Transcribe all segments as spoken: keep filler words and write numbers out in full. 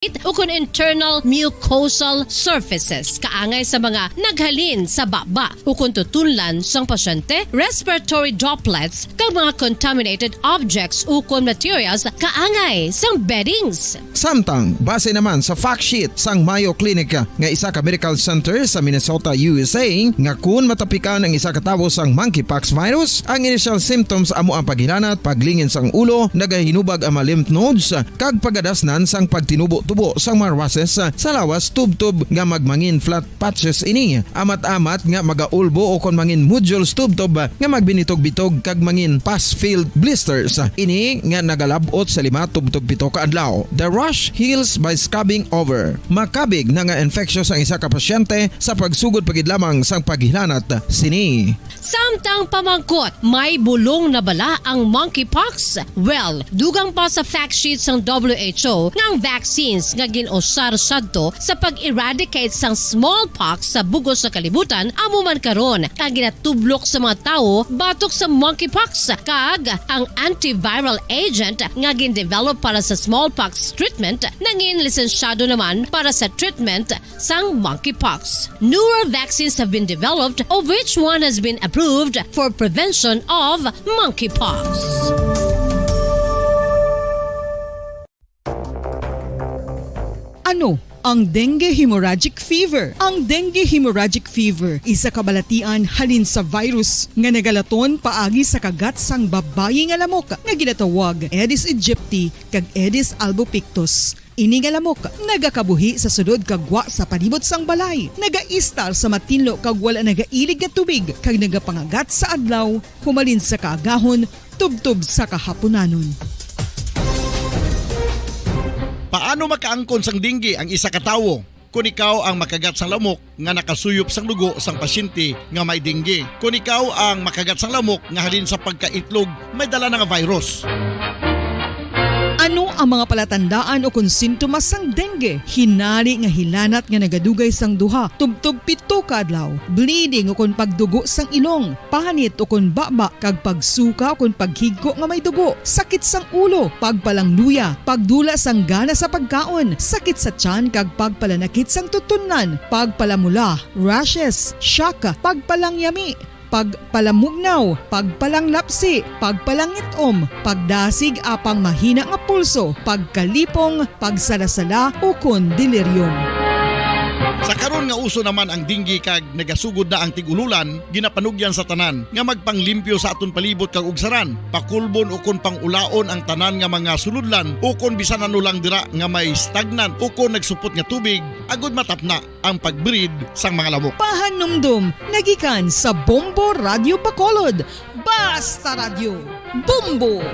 ukon internal mucosal surfaces, kaangay sa mga naghalin sa baba ukon tutunlan sang pasyente, respiratory droplets, kag mga contaminated objects ukon materials kaangay sang beddings. Samtang, base naman sa fact sheet sang Mayo Clinic nga isa ka medical center sa Minnesota, U S A, nga kun matapikan ang isa ka tawo sang monkeypox virus, ang initial symptoms amo ang paghilanat, paglingin sang ulo, nagahinubag ang mga lymph nodes, kag pagadasnan sang pagtinubo-tubo sang mga rashes sa lawas tubtob nga magmangin flat patches ini, amat-amat nga magaulbo ukon mangin nodules tubtob nga magbinitog-bitog kag mangin pus-filled blisters. Ini nga nagalab-ot sa lima tubtob pito ka adlaw. The rash heals by scabbing over. Makabig na nga infectious ang isa ka pasyente sa pagsugod pa gid lamang sang paghilanat sini. Samtang pamangkot, may bulong na bala ang monkeypox? Well, dugang pa sa fact sheet sang W H O nga ang vaccines nga gin-usar sadto sa pag-eradicate sang smallpox sa bug-os nga kalibutan amo man karon ang ginatublok sa mga tawo batok sa monkeypox, kag ang antiviral agent nga gin-develop para sa smallpox treatment nangin lisensyado naman para sa treatment sang monkeypox. Newer vaccines have been developed, of which one has been approved for prevention of monkeypox. Ano ang dengue hemorrhagic fever? Ang dengue hemorrhagic fever isa ka balatian halin sa virus nga nagalaton paagi sa kagat sang babayi nga lamok nga ginatawag Aedes aegypti kag Aedes albopictus. Ini nga lamok nagakabuhi sa sulod kag gwa sa palibot sang balay, nagaistar sa matinlo kag wala nagailig nga tubig, kag nagapangagat sa adlaw humalin sa kaagahon tubtob sa kahapunanon. Paano makaangkon sang dengue ang isa ka tawo? Kon ikaw ang makagat sang lamok nga nakasuyop sang dugo sang pasyente nga may dengue. Kon ikaw ang makagat sang lamok nga halin sa pagkaitlog may dala na nga virus. Ano ang mga palatandaan ukon sintomas sang dengue? Hinari nga hilanat nga nagadugay sang duha tubtob pito ka adlaw, bleeding ukon pagdugo sang ilong, panit ukon baba, kag pagsuka ukon paghigko nga may dugo, sakit sang ulo, pagpalangluya, pagdula sang gana sa pagkaon, sakit sa tiyan kag pagpalanakit sang tutunlan, pagpalamula, rashes, shock, pagpalangyami, pagpalamugnaw, pagpalanglapsi, pagpalangit-om, pagdasig apang mahina nga pulso, pagkalipong, pagsalasala, ukon delirium. Sa karon nga uso naman ang dengue kag nagasugod na ang tig-ululan, ginapanugyan sa tanan nga magpanglimpyo sa aton palibot kag ugsaran, pakulbon ukon pang-ulaon ang tanan nga mga sulodlan ukon bisan ano lang dira nga may stagnant ukon nagsupot nga tubig, agud matapna ang pag-breed sang mga lamok. Pahanumdom nagikan sa Bombo Radyo Bacolod. Basta Radyo, Bombo!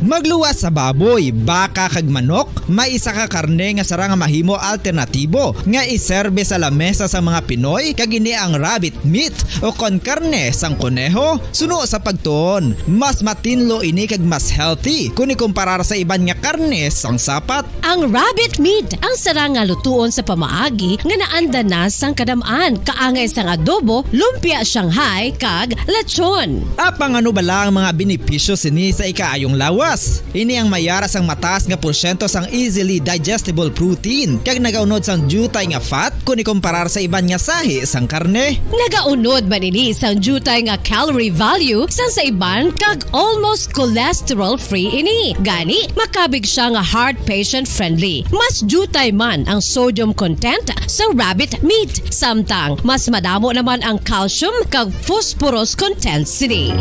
Magluwas sa baboy, baka, kag manok, may isa ka karne nga sarang nga mahimo alternatibo nga iserbe sa lamesa sang mga Pinoy, kag ini ang rabbit meat, ukon karne sang koneho. Suno sa pagtuon, mas matinlo ini kag mas healthy kon ikumparar sa iban nga karne sang sapat. Ang rabbit meat ang sarang nga lutuon sa pamaagi nga naanda na sang kadam-an, kaangay sang adobo, lumpia Shanghai, kag lechon. Apang ano bala ang mga benepisyo sini sa ikaayong lawas? Ini ang may ara sang mataas nga porsyento sang easily digestible protein, kag nagaunod sang diutay nga fat kon ikumparar sa iban nga sahi sang karne. Nagaunod man ini sang diutay nga calorie value sang sa iban, kag almost cholesterol-free ini. Gani, makabig siya nga heart patient-friendly. Mas diutay man ang sodium content sa rabbit meat, samtang mas madamo naman ang calcium kag phosphorus content sini.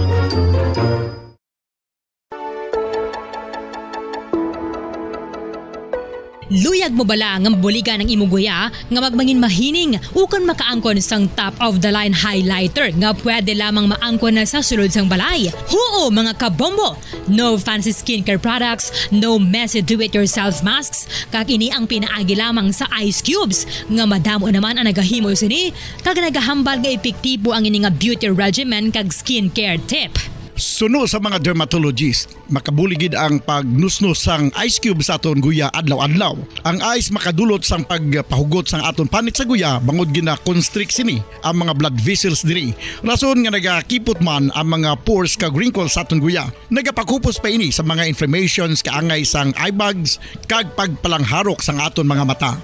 Luyag mo bala nga mabuligan ang imo guya nga magmangin mahining ukon makaangkon sang top-of-the-line highlighter nga pwede lamang maangkon na sa sulod sang balay? Huo, mga kabombo! No fancy skincare products, no messy do-it-yourself masks, kag ini ang pinaagi lamang sa ice cubes, nga madamo naman ang nagahimo sini kag nagahambal nga epektibo ang ini nga beauty regimen kag skincare tip. Suno sa mga dermatologist, makabulig gid ang pagnusnos sang ice cube sa aton guya adlaw-adlaw. Ang ice makadulot sang pagpahugot sang aton panit sa guya bangod gina-constrict sini ang mga blood vessels diri. Rason nga nagakipot man ang mga pores kag wrinkles sa aton guya. Nagapakupos pa ini sa mga inflammations kaangay sang eye bags kag pagpalangharok sang aton mga mata.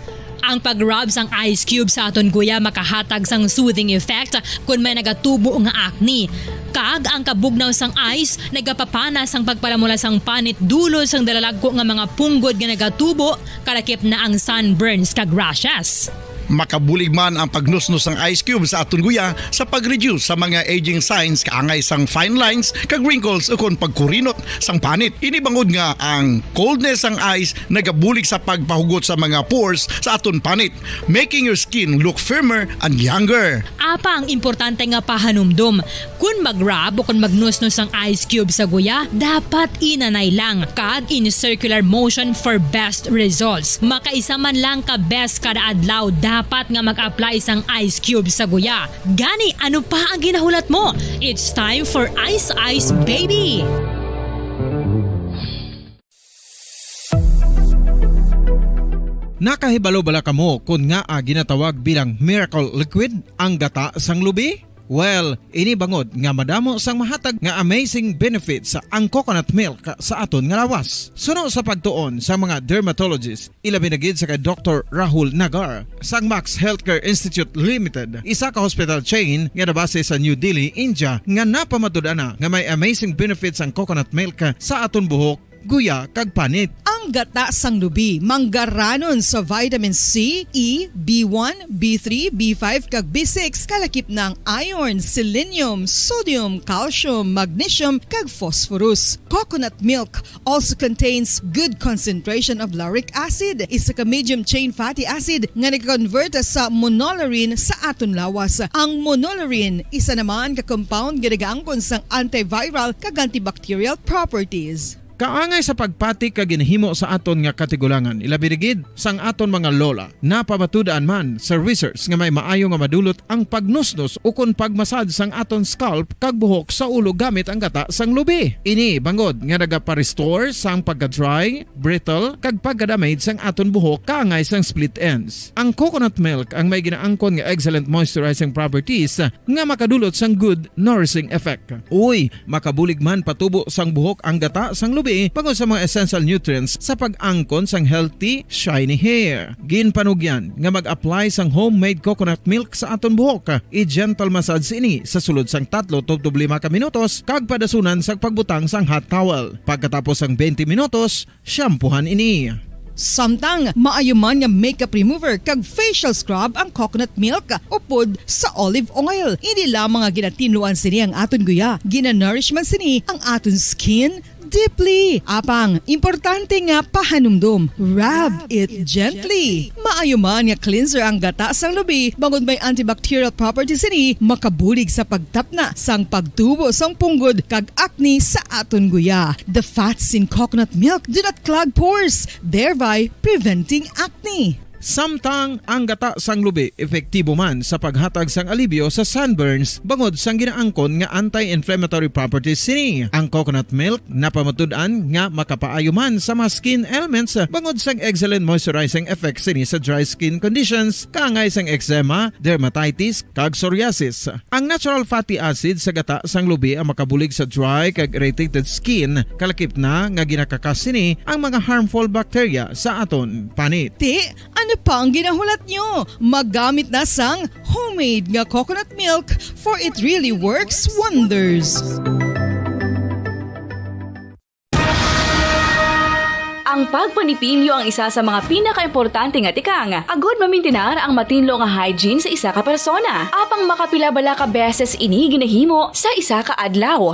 Ang pag-rub sang ice cube sa aton guya makahatag sang soothing effect kon may nagatubo nga acne. Kag ang kabugnaw sang ice nagapapana sang pagpalamula sang panit dulot sang dalalagko nga mga punggod nga nagatubo, kalakip na ang sunburns kag rashes. Makabulig man ang pagnusnos sang ice cube sa aton guya sa pag-reduce sa mga aging signs kaangay sang fine lines kag wrinkles ukon pagkurinot sang panit. Ini bangod nga ang coldness sang ice nagabulig sa pagpahugot sa mga pores sa aton panit, making your skin look firmer and younger. Apang importante nga pahanumdom, kon mag-rub o kon magnusnos ang ice cube sa guya, dapat inanay lang kag in circular motion for best results. Makaisa man lang ka beses kada adlaw dapat nga mag-apply sang ice cube sa guya. Gani, ano pa ang ginahulat mo? It's time for Ice Ice Baby! Nakahibalo bala kamo kon ngaa ginatawag bilang miracle liquid ang gata sang lubi? Well, ini bangod nga madamo sang mahatag nga amazing benefits ang coconut milk sa aton nga lawas. Suno sa pagtuon sa mga dermatologist, ilabi na gid sa kay Doktor Rahul Nagar sang Max Healthcare Institute Limited, isa ka hospital chain nga nabase sa New Delhi, India, nga napamatud-an na nga may amazing benefits ang coconut milk sa aton buhok, guya, kag panit. Ang gata sang lubi manggaranon sa vitamin C, E, B one, B three, B five, kag B six, kalakip na ang iron, selenium, sodium, calcium, magnesium, kag phosphorus. Coconut milk also contains good concentration of lauric acid, isa ka medium chain fatty acid nga nag-convert sa monolaurin sa aton lawas. Ang monolaurin isa naman ka compound nga nagaangkon sang antiviral kag antibacterial properties. Kaangay sa pagpati ka ginahimo sa aton nga katigulangan, ilabi na gid sang aton mga lola. Napamatud-an man sa research nga may maayo nga madulot ang pagnusnos ukon pagmasad sang aton scalp kag buhok sa ulo gamit ang gata sang lubi. Ini bangod nga nagapa-restore sang pagka-dry, brittle, kag pagka-damage sang aton buhok kaangay sang split ends. Ang coconut milk ang may ginaangkon nga excellent moisturizing properties nga makadulot sang good nourishing effect. Uy, makabulig man patubo sang buhok ang gata sang lubi bangod sa mga essential nutrients sa pag-angkon sang healthy, shiny hair. Ginpanugyan nga mag-apply sang homemade coconut milk sa aton buhok. I-gentle massage ini sa sulod sang tatlo tubtob lima ka minutos kag padasunan sang pagbutang sang hot towel. Pagkatapos sang twenty minutos, shampoohan ini. Samtang maayo man nga makeup remover kag facial scrub ang coconut milk upod sa olive oil. Hindi lamang nga ginatinluan sini ang aton guya, ginanourish man sini ang aton skin deeply. Apang, importante nga pahanumdom, rub it gently. Maayo man nga cleanser ang gata sang lubi, bangod may antibacterial properties sini, makabulig sa pagtapna sang pagtubo sang punggod kag acne sa aton guya. The fats in coconut milk do not clog pores, thereby preventing acne. Samtang ang gata sang lubi epektibo man sa paghatag sang alibyo sa sunburns bangod sang ginaangkon nga anti-inflammatory properties sini. Ang coconut milk napamatud-an nga makapaayo man sa mga skin ailments bangod sang excellent moisturizing effect sini sa dry skin conditions kaangay sang eczema, dermatitis, kag psoriasis. Ang natural fatty acid sa gata sang lubi ang makabulig sa dry kag irritated skin, kalakip na nga ginakakas sini ang mga harmful bacteria sa aton panit. Ti, ano pa ang ginahulat nyo? Magamit na sang homemade nga coconut milk, for it really works wonders. Ang pagpanipilyo ang isa sa mga pinakaimportante nga tikang agod mamintinar ang matinlo nga hygiene sa isa ka persona. Apang makapila bala ka beses ini ginahimo sa isa ka adlaw?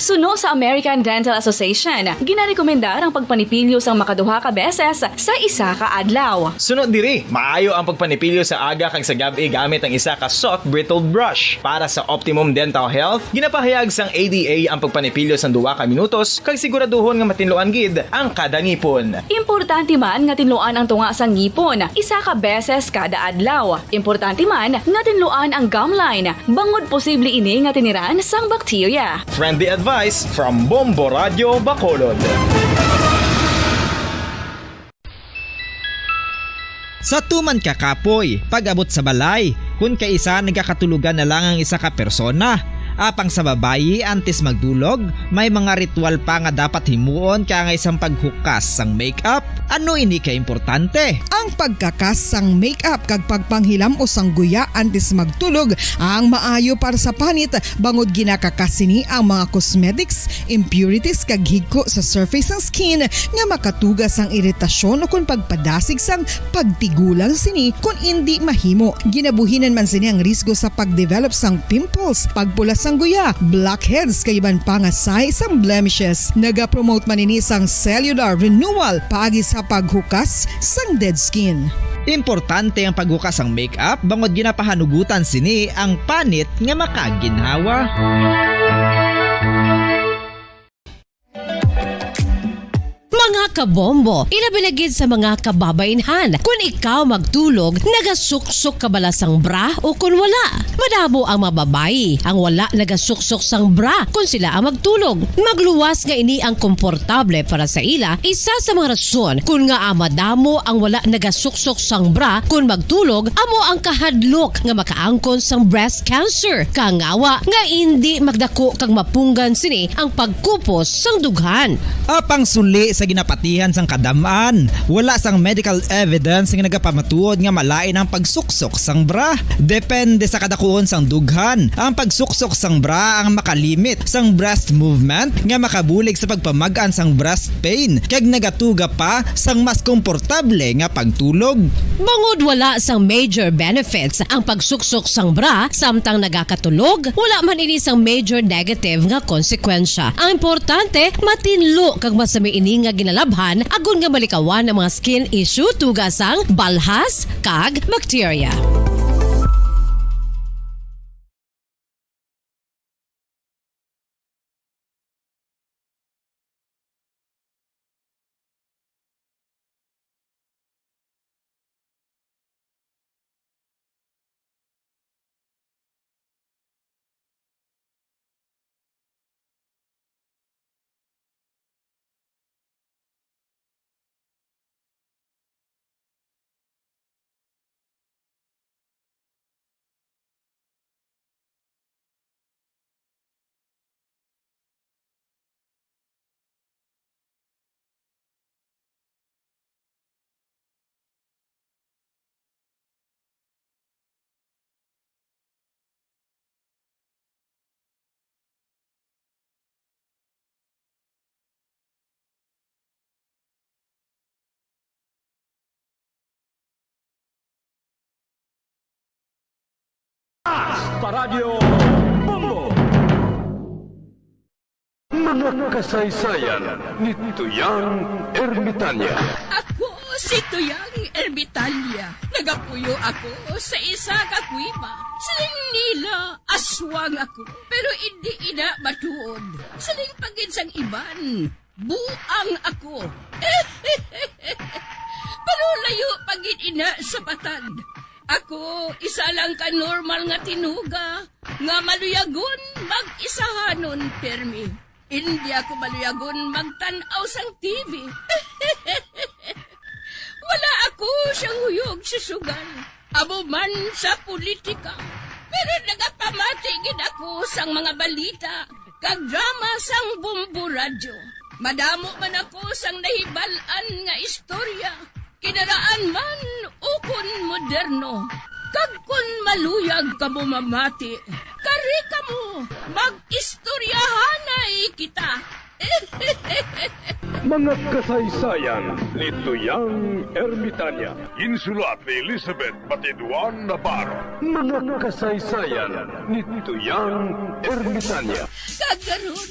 Suno sa American Dental Association, ginarekomendar ang pagpanipilyo sang makaduha ka beses sa isa ka adlaw. Suno diri, maayo ang pagpanipilyo sa aga kag sa gab-i gamit ang isa ka soft bristled brush. Para sa optimum dental health, ginapahayag sang A D A ang pagpanipilyo sang duha ka minutos kag siguraduhon nga matinluan gid ang kada ngipon. Importante man nga tinluan ang tunga sang ngipon isa ka beses kada adlaw. Importante man nga tinluan ang gum line, bangod posible ini nga tiniran sang bakterya. Friendly advice from Bombo Radio Bacolod. Sa tuman ka kapoy, pag-abot sa balay, kun kaisa nagakatulogan na lang ang isa ka persona. Apang sa babayi, antes magdulog, may mga ritual pa nga dapat himuon, kaangay sang paghukas sang makeup. Ano ini ka importante? Ang pagkakas sang makeup kag pagpanghilam-os sang guya antes magtulog ang maayo para sa panit, bangod ginakakas sini ang mga cosmetics, impurities kag higko sa surface sang skin nga makatuga sang iritasyon ukon pagpadasig sang pagtigulang sini kon indi mahimo. Ginabuhinan man sini ang risgo sa pag-develop sang pimples, pagpula sang guya, blackheads kag iban pa nga sahi sang blemishes. Nagapromote man ini sang cellular renewal paagi sa paghukas sang dead skin. Importante ang paghukas sang makeup bangod ginapahanugutan sini ang panit nga makaginhawa. Mga kabombo, ilabi na gid sa mga kababainhan, kun ikaw magtulog, nagasuksok ka bala sang bra o kun wala? Madamo ang mga babayi ang wala nagasuksok sang bra kun sila ang magtulog. Magluwas nga ini ang komportable para sa ila, isa sa mga rason kun ngaa madamo ang wala nagasuksok sang bra kun magtulog, amo ang kahadlok nga makaangkon sang breast cancer. Kangawa nga indi magdako kag mapunggan sini ang pagkupos sang dughan. Apang suli sa ginapatihan sang kadam-an, wala sang medical evidence nga nagapamatuod nga malain ang pagsuksok sang bra. Depende sa kadakuon sang dughan, ang pagsuksok sang bra ang makalimit sang breast movement nga makabulig sa pagpamag-an sang breast pain kag nagatuga pa sang mas komportable nga pagtulog. Bangod wala sang major benefits ang pagsuksok sang bra samtang nagakatulog, wala man ini sang major negative nga konsekwensya. Ang importante, matinlo kag masami ini nga ginalabhan agod nga malikawan ang mga skin issue tuga sang balhas kag bakterya. Paradyo Bombo! Mga kasaysayan ni Tuyang Ermitanya. Ako si Tuyang Ermitanya. Nagapuyo ako sa isa ka kuweba. Siling nila, aswang ako, pero indi ina matuod. Siling pa gid sang iban, buang ako. Pero layo pa gid ina sa patag. Ako, isa lang ka normal nga tinuga nga maluyagon mag-isahanon pirmi. Indi ako maluyagon magtan-aw sang T V. Wala ako siyang huyog sa sugal, amo man sa politika. Pero nagapamati gid ako sang mga balita kag drama sang Bombo Radyo. Madamo man ako sang nahibal-an nga istorya, kinaraan man ukon moderno. Kag kon maluyag kamo mamati, kari kamo, mag-istoryahanay kita. Mga kasaysayan ni Tuyang Ermitanya. Ginsulat ni Elizabeth Batiduan Navarro. Mga kasaysayan ni Tuyang Ermitanya. Kag karon,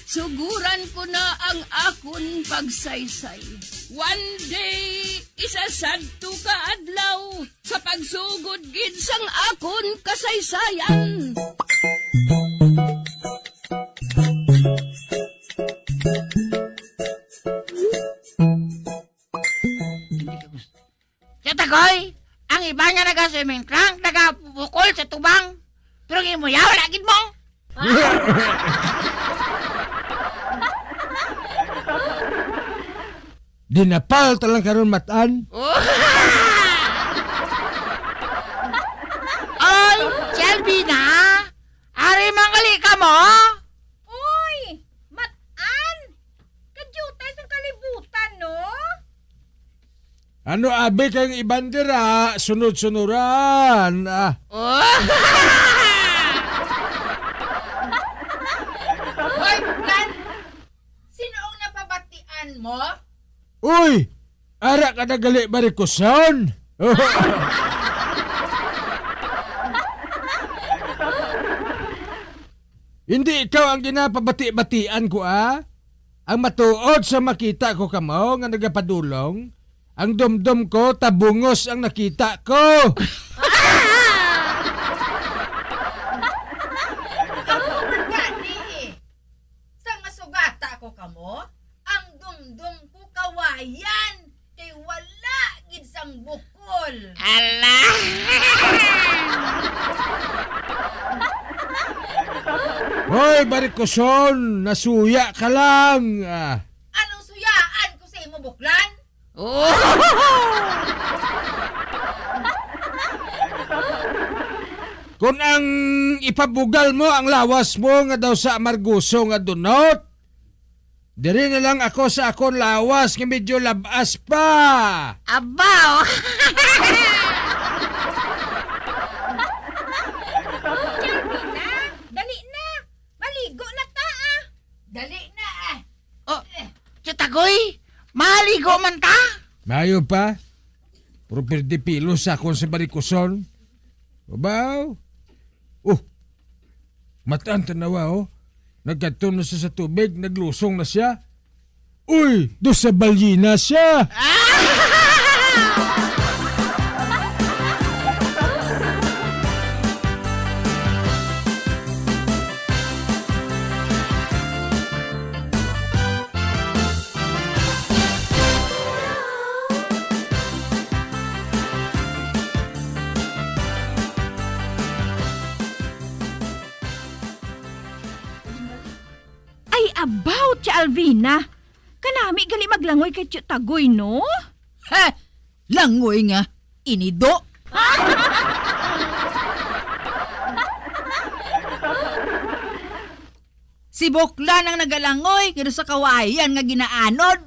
Suguran ko na ang akon pagsaysay. One day, isa sadto ka adlaw, sa pagsugod gid sang akon kasaysayan. Sa Tagoy, ang iba niya naga-swimming trunk, nagabukol sa tubang. Pero ang imo ya, wala gid mo. Dinapal ta lang karon, Matan. Oy, Shelby na. Ari mangali ka mo? Uy, Matan. Kadyutay sang kalibutan, no? Ano abi kay ang iban dira, sunod-sunuran, ah. Hoy, Buklan! Sin-o ang napabatian mo? Uy! Ara ka na gali, Marikoson! Hindi ikaw ang ginapabati-batian ko, ah. Ang matuod sa makita ko kamo nga nagapadulong, ang dumdom ko tabungos ang nakita ko. Ako man gani, eh. Sang masugata ko kamo, ang dumdom ko kawayan. Kay wala gid sang bukol. Hala! Hoy, Marikoson, nasuya ka lang, ah. Anong suyaan ko sa imo, Buklan? Oh! Kun ang ipabugal mo ang lawas mo nga daw sa amargoso nga dunot, diri na lang ako sa akon lawas nga medyo labas pa. Abaw! Carmela, dali na. Maligo na ta, ah. Dali na, ah. Oh, Tita Goy, maligo man ta? Maayo pa. Pero pirdi pilos sa akon sa Marikoson. Babaw. Oh, Matan, tanawa, oh. Nagkadto na siya sa tubig, naglusong na siya. Uy, do sa balyina siya. Ay, about si Alvina. Kanami gali maglangoy kay Tio Tagoy, no? Ha! Langoy nga inido! Si Buklan ang nagalangoy, pero sa kawayan nga ginaanod.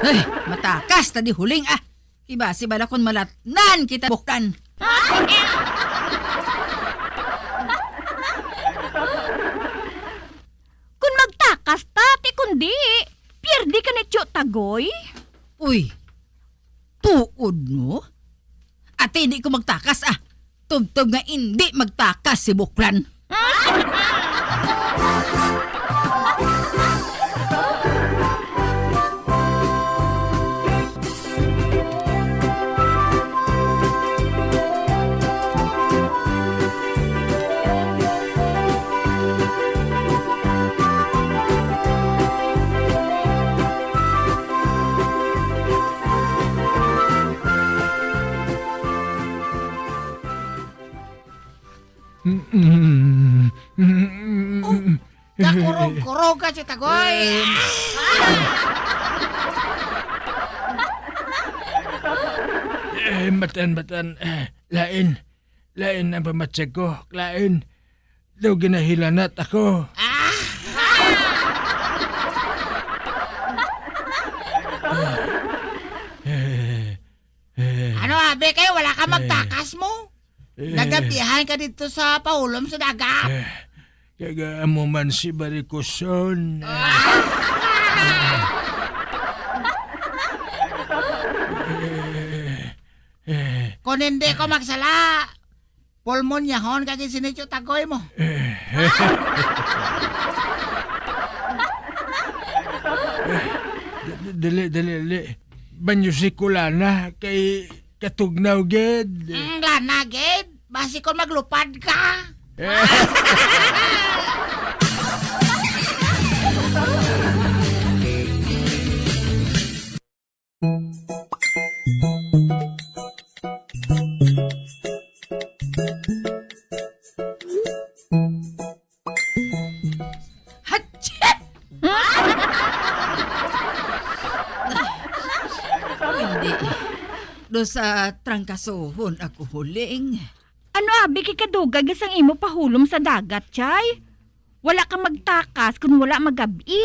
Ay, matakas ta di huling, ah. Iba si bala kon malatnan kita, Buklan. Kon magtakas ta, ti kundi, pierde ka ni Tio Tagoy. Uy, tuod mo? Ate, di ko magtakas, ah. Tubtob nga indi magtakas si Buklan. Mm-mm. Mm-mm. Oh, kakurog-kurog ka, Tio Tagoy. Eh, matan, matan. Eh, lain. Lain ang pamatsag ko. Lain. Daw ginahilanat ako. Ah! Eh, eh. Ano, abi, kay wala ka magtakas mo? Eh. Nagabiyahan ka dito sa paulom sa dagat? Eh, kag amo man si Barikoson. Ah! Eh, eh. Kung hindi ko magsala, Pulmonyahon ka gid sini, Tiyo Tagoy mo. Eh. D-, d-, dali, dali, dali. Banyusi ko lana kay katugnaw gid. Ang lana gid? Basi kon maglupad ka. Eh. Hatsi! Hindi. Do sa trangkasohon ako huling. Ano abi kay kadugay sang imo pahulom sa dagat, Chay? Wala ka magtakas kun wala magab-i.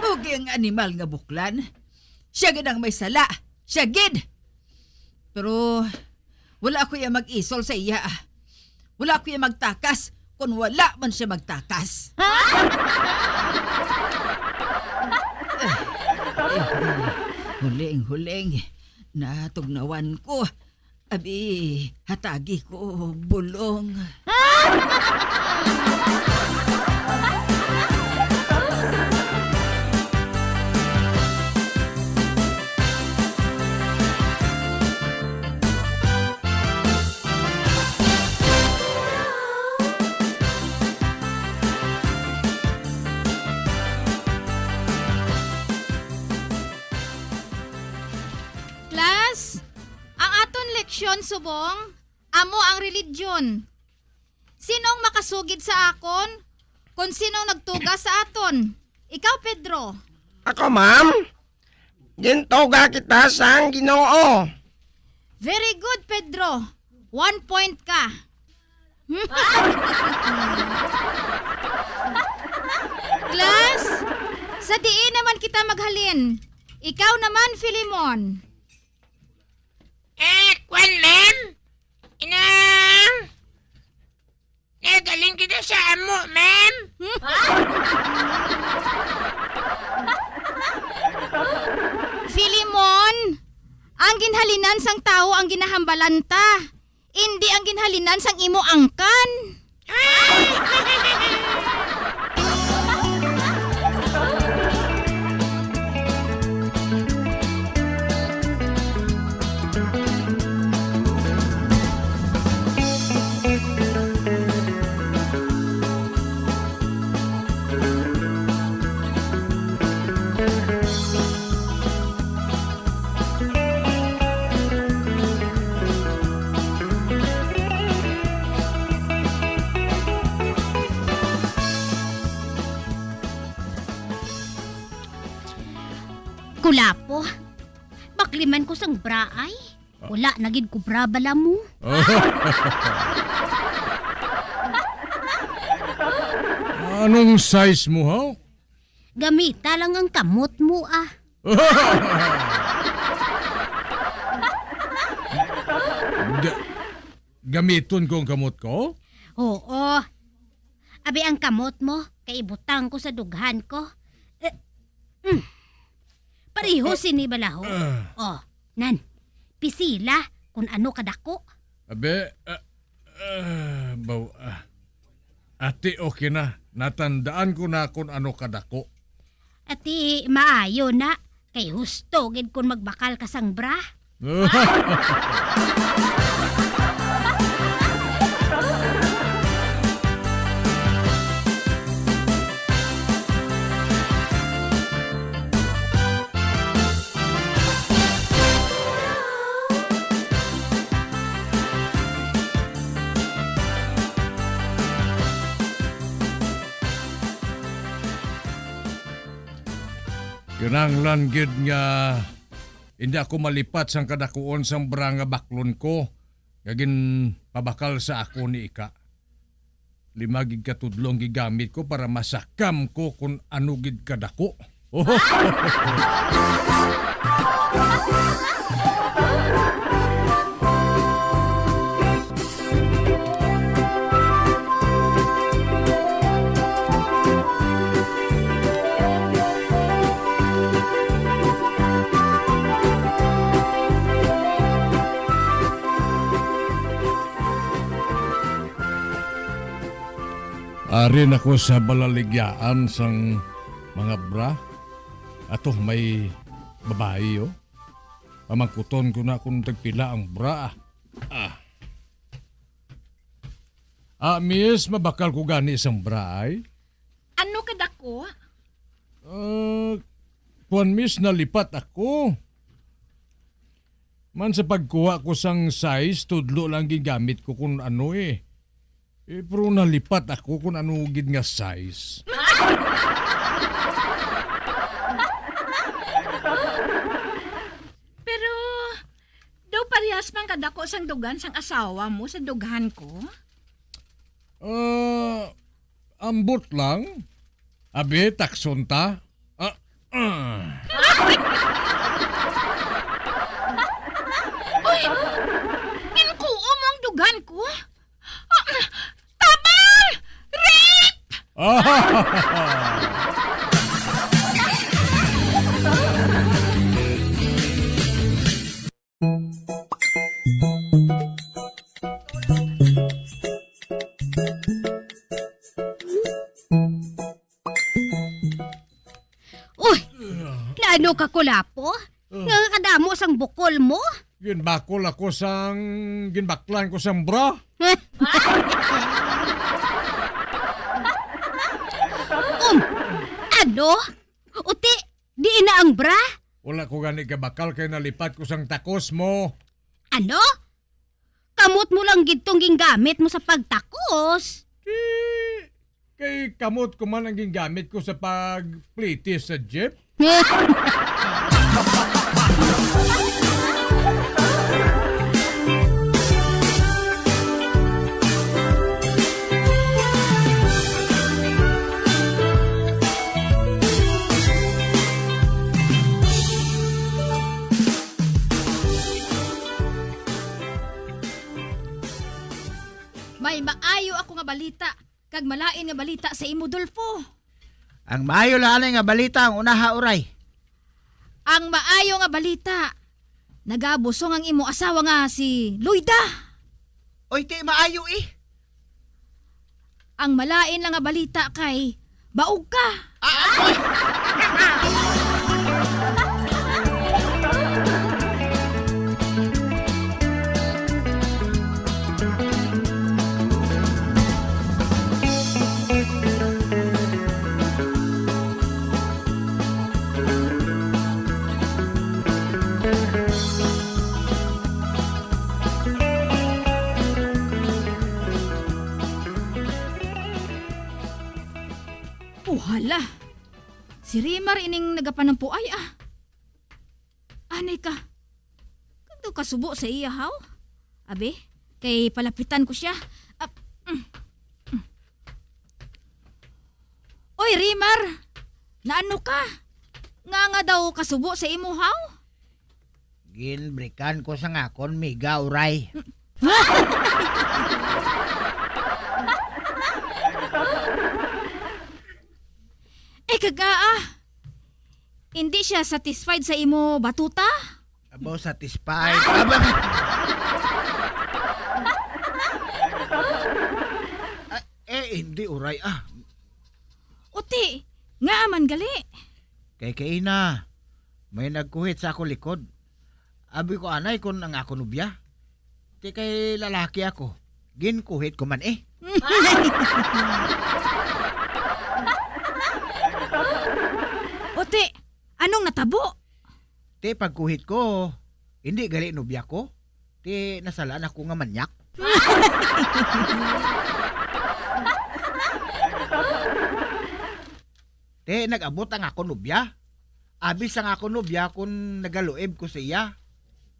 Ugi ang animal nga buklan. Siya gid ang may sala. Siya gid. Pero wala ako iya mag-isol sa iya. Wala ako iya magtakas kun wala man siya magtakas. Eh, eh, huling, huling. Natugnawan ko. Abi, hatagi ko bulong. Class, ang aton leksyon subong amo ang religion. Sino ang makasugid sa akon kon sino ang nagtuga sa aton? Ikaw, Pedro. Ako, ma'am? Gintuga kita sang Ginoo. Very good, Pedro. One point ka. Class, sa diin naman kita maghalin? Ikaw naman, Filimon. Eh, kwan, ma'am? Inang? Nagaling kita sa amo, ma'am. Filimon, ang ginhalinan sang tawo ang ginahambalan ta, indi ang ginhalinan sang imo angkan. Kulapo, bakliman ko sang bra ay. Ah. Wala na gid ko bra, bala mo. Anong size mo, ha? Gamita lang ang kamot mo, ah. Ga-, gamiton ko ang kamot ko? Oo. Abi ang kamot mo, kay ibutang ko sa dughan ko. Eh, mm. Pareho sini balaho. Ah. Oh, nan. Pisila kung ano kadako. Abi, ah, ah, baw-, ah. Ati, okay na. Natandaan ko na kung ano kadako. Ati, maayo na. Kay husto gid kun magbakal ka sang bra. Kinahanglan gid nga hindi ako malipat sang kadakuon sang bra nga baklon ko nga ginpabakal sa akon ni Ika. Lima gid ka tudlo ang gigamit ko para masakam ko kon ano gid kadako. Ari na ko sa balaligyaan sang mga bra. Ato may babayi, oh. Pamangkuton ko na kung tagpila ang bra. Ah. Ah, miss, mabakal ko gani sang bra, ay? Ano kadako? Ah, kuwan, miss, nalipat ako. Man sa pagkuha ko sang size, tudlo lang gingamit ko kung ano eh. Eh, pero nalipat ako kung ano gid nga size. Pero, daw parehas man kadako sang dugan sang asawa mo sa dughan ko? Ah, ambot lang. Abi, takson ta. Ah, ah. Uy! Ginkuo mo ang dugan ko? Ah, tabang! Rape! Uy! Naano ka, Kulapo? Ah. Nga kadamo sang bukol mo? Ginbakol ako sang ginbaklan ko sang bra. Um, ano? Uti, di na ang bra? Wala ko gani kabakal kay nalipat ko sang takos mo. Ano? Kamot mo lang gid tong gingamit mo sa pagtakos. Di, kay kamot ko man ang gingamit ko sa pagplitis sa jeep. May maayo ako nga balita kag malain nga balita sa imo, Dolfo. Ang maayo lang anay nga balita ang unaha, Uray. Ang maayo nga balita, nagabusong ang imo asawa nga si Loida. Oy, ti maayo eh. Ang malain lang nga balita kay baog ka. Ah, ah, oy. Oh, hala. Si Rimar ining nagapanampuay, ah. Anay ka. Kag daw kasubo sa iya, haw? Abi, kay palapitan ko siya. Ah, mm, mm. Oy, Rimar! Naano ka? Nga nga daw kasubo sa imo, haw? Ginbrikan ko sang akon miga, Uray. Eh, kaga, ah. Hindi siya satisfied sa imo batuta? Abo, satisfied. Aba. Ah, eh, hindi, Uray, ah. Uti, nga man gali. Kay kaina, may nagkuhit sa ako likod. Abi ko anay kon ang ako nobya. Ti kay lalaki ako, ginkuhit ko man eh. Uti, anong natabo? Ti pagkuhit ko, hindi gali nobya ko. Ti nasalaan ako nga manyak. Ti nag-abot ang ako nobya. Abi sang ako nobya kon nagaluib ko sa iya.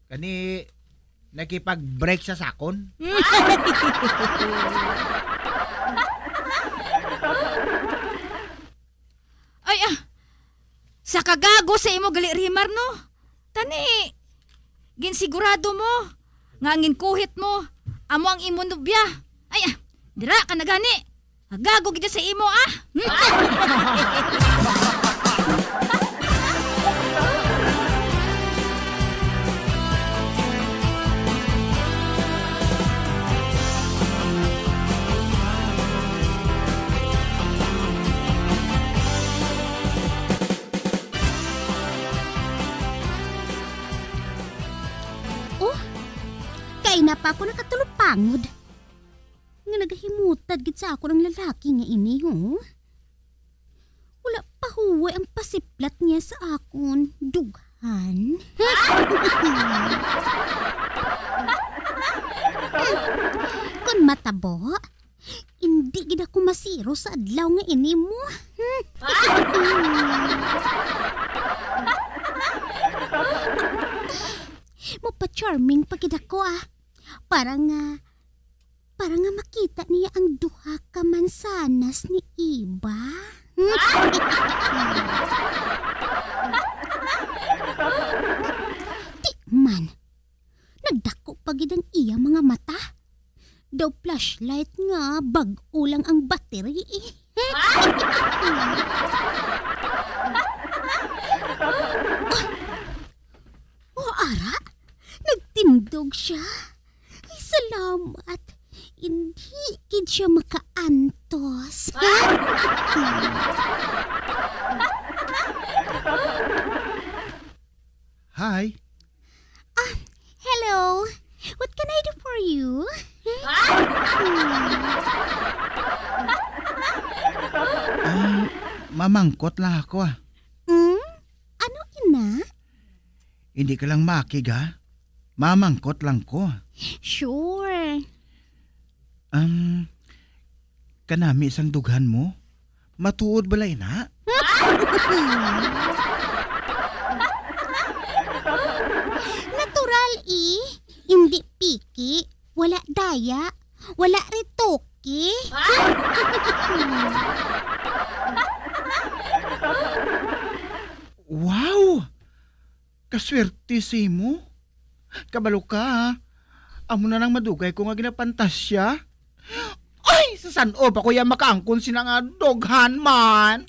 Kani nakipag-break sa sakon. Ay, ah, sa kagago sa imo gali, Rimar, no? Tani, ginsigurado mo nga ang ginkuhit mo amo ang imo nobya. Ay, ah, dira ka na gani. Agago gid sa imo, ah. Ay, napa ako nakatulupangod nga nagahimutad gid sa akon ang lalaki nga ini, ho? Wala pa huway ang pasiplat niya sa akon dughan. Kon matabo, hindi gid ako masiro sa adlaw nga ini mo. Mapa-charming pa gid ako, ah. Para nga, para nga makita niya ang duha ka mansanas ni Eva. Di man, nagdako pa gid ang iya mga mata. Daw flashlight nga bag-o lang ang battery, eh. O, ara, nagtindog siya. Ay, salamat. Hindi gid siya makaantos. Hi. Ah, hello. What can I do for you? Ah, mamangkot lang ako, ah. Hmm? Ano ina? Hindi ka lang makig, ha? Mamangkot lang ko. Sure. Um, kanami sang dughan mo? Matuod bala ina? Natural, eh. Hindi piki. Wala daya. Wala retoke. Wow! Kaswerte sa imo. Kabalo ka, ha? Amo na nang madugay ko nga ginapantasya. Ay, sa san-o pa ko ya makaangkon sina nga dughan man?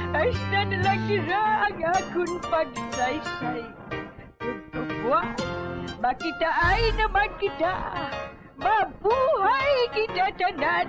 Hasta na lang dira ang akon pagsaysay. Ug buwas, makitaay naman kita. Mabuhay kita tanan!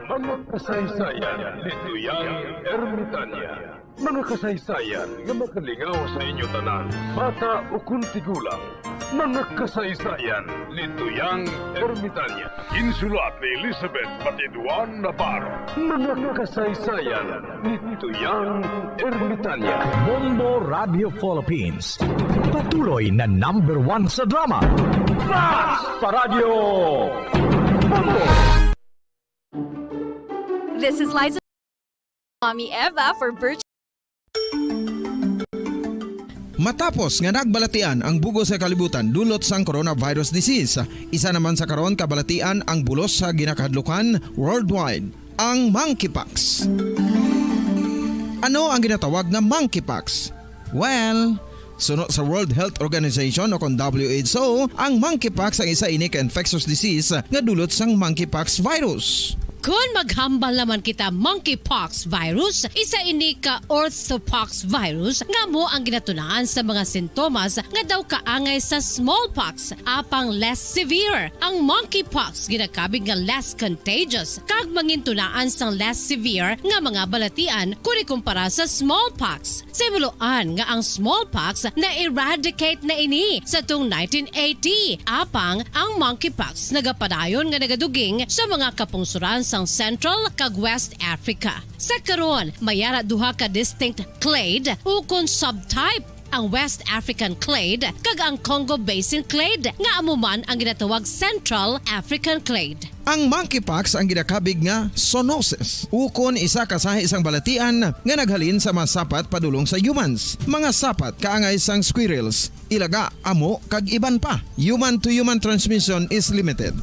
Mga kasaysayan ni Tuyang Ermitanya. Mga kasaysayan nga makalingaw sa inyo tanan, bata ukon tigulang. Mga kasaysayan ni Tuyang Ermitanya. Ginsulat ni Elizabeth Batiduan Navarro. Mga kasaysayan ni Tuyang Ermitanya. Bombo Radio Philippines. Patuloy na number one sa drama. Fast Paradyo! Bombo! This is Liza Mommy Eva for Birch. Matapos nga nagbalatian ang bug-os nga kalibutan dulot sang coronavirus disease, isa naman sa karon kabalatian ang bulos sa ginakahadlukan worldwide, ang monkeypox. Ano ang ginatawag nga monkeypox? Well, suno sa World Health Organization o kon W H O, ang monkeypox ang isa ini ka infectious disease nga dulot sang monkeypox virus. Kon maghambal naman kita monkeypox virus, isa ini ka orthopox virus nga amo ang ginatunaan sa mga sintomas nga daw kaangay sa smallpox, apang less severe. Ang monkeypox ginakabig nga less contagious kag mangintunaan sang less severe nga mga balatian kon ikumpara sa smallpox. Sa himuloan nga ang smallpox na-eradicate na ini sa tuong nineteen eighty, apang ang monkeypox nagapadayon nga nagaduging sa mga kapungsoran sang Central kag West Africa. Sa karon, may ara duha ka distinct clade ukon subtype, ang West African clade kag ang Congo Basin clade, nga amo man ang ginatawag Central African clade. Ang monkeypox ang ginakabig nga zoonosis, ukon isa ka sahi sang balatian nga naghalin sa mga sapat padulong sa humans, mga sapat kaangay sang squirrels, ilaga, amo, kag iban pa. Human to human transmission is limited.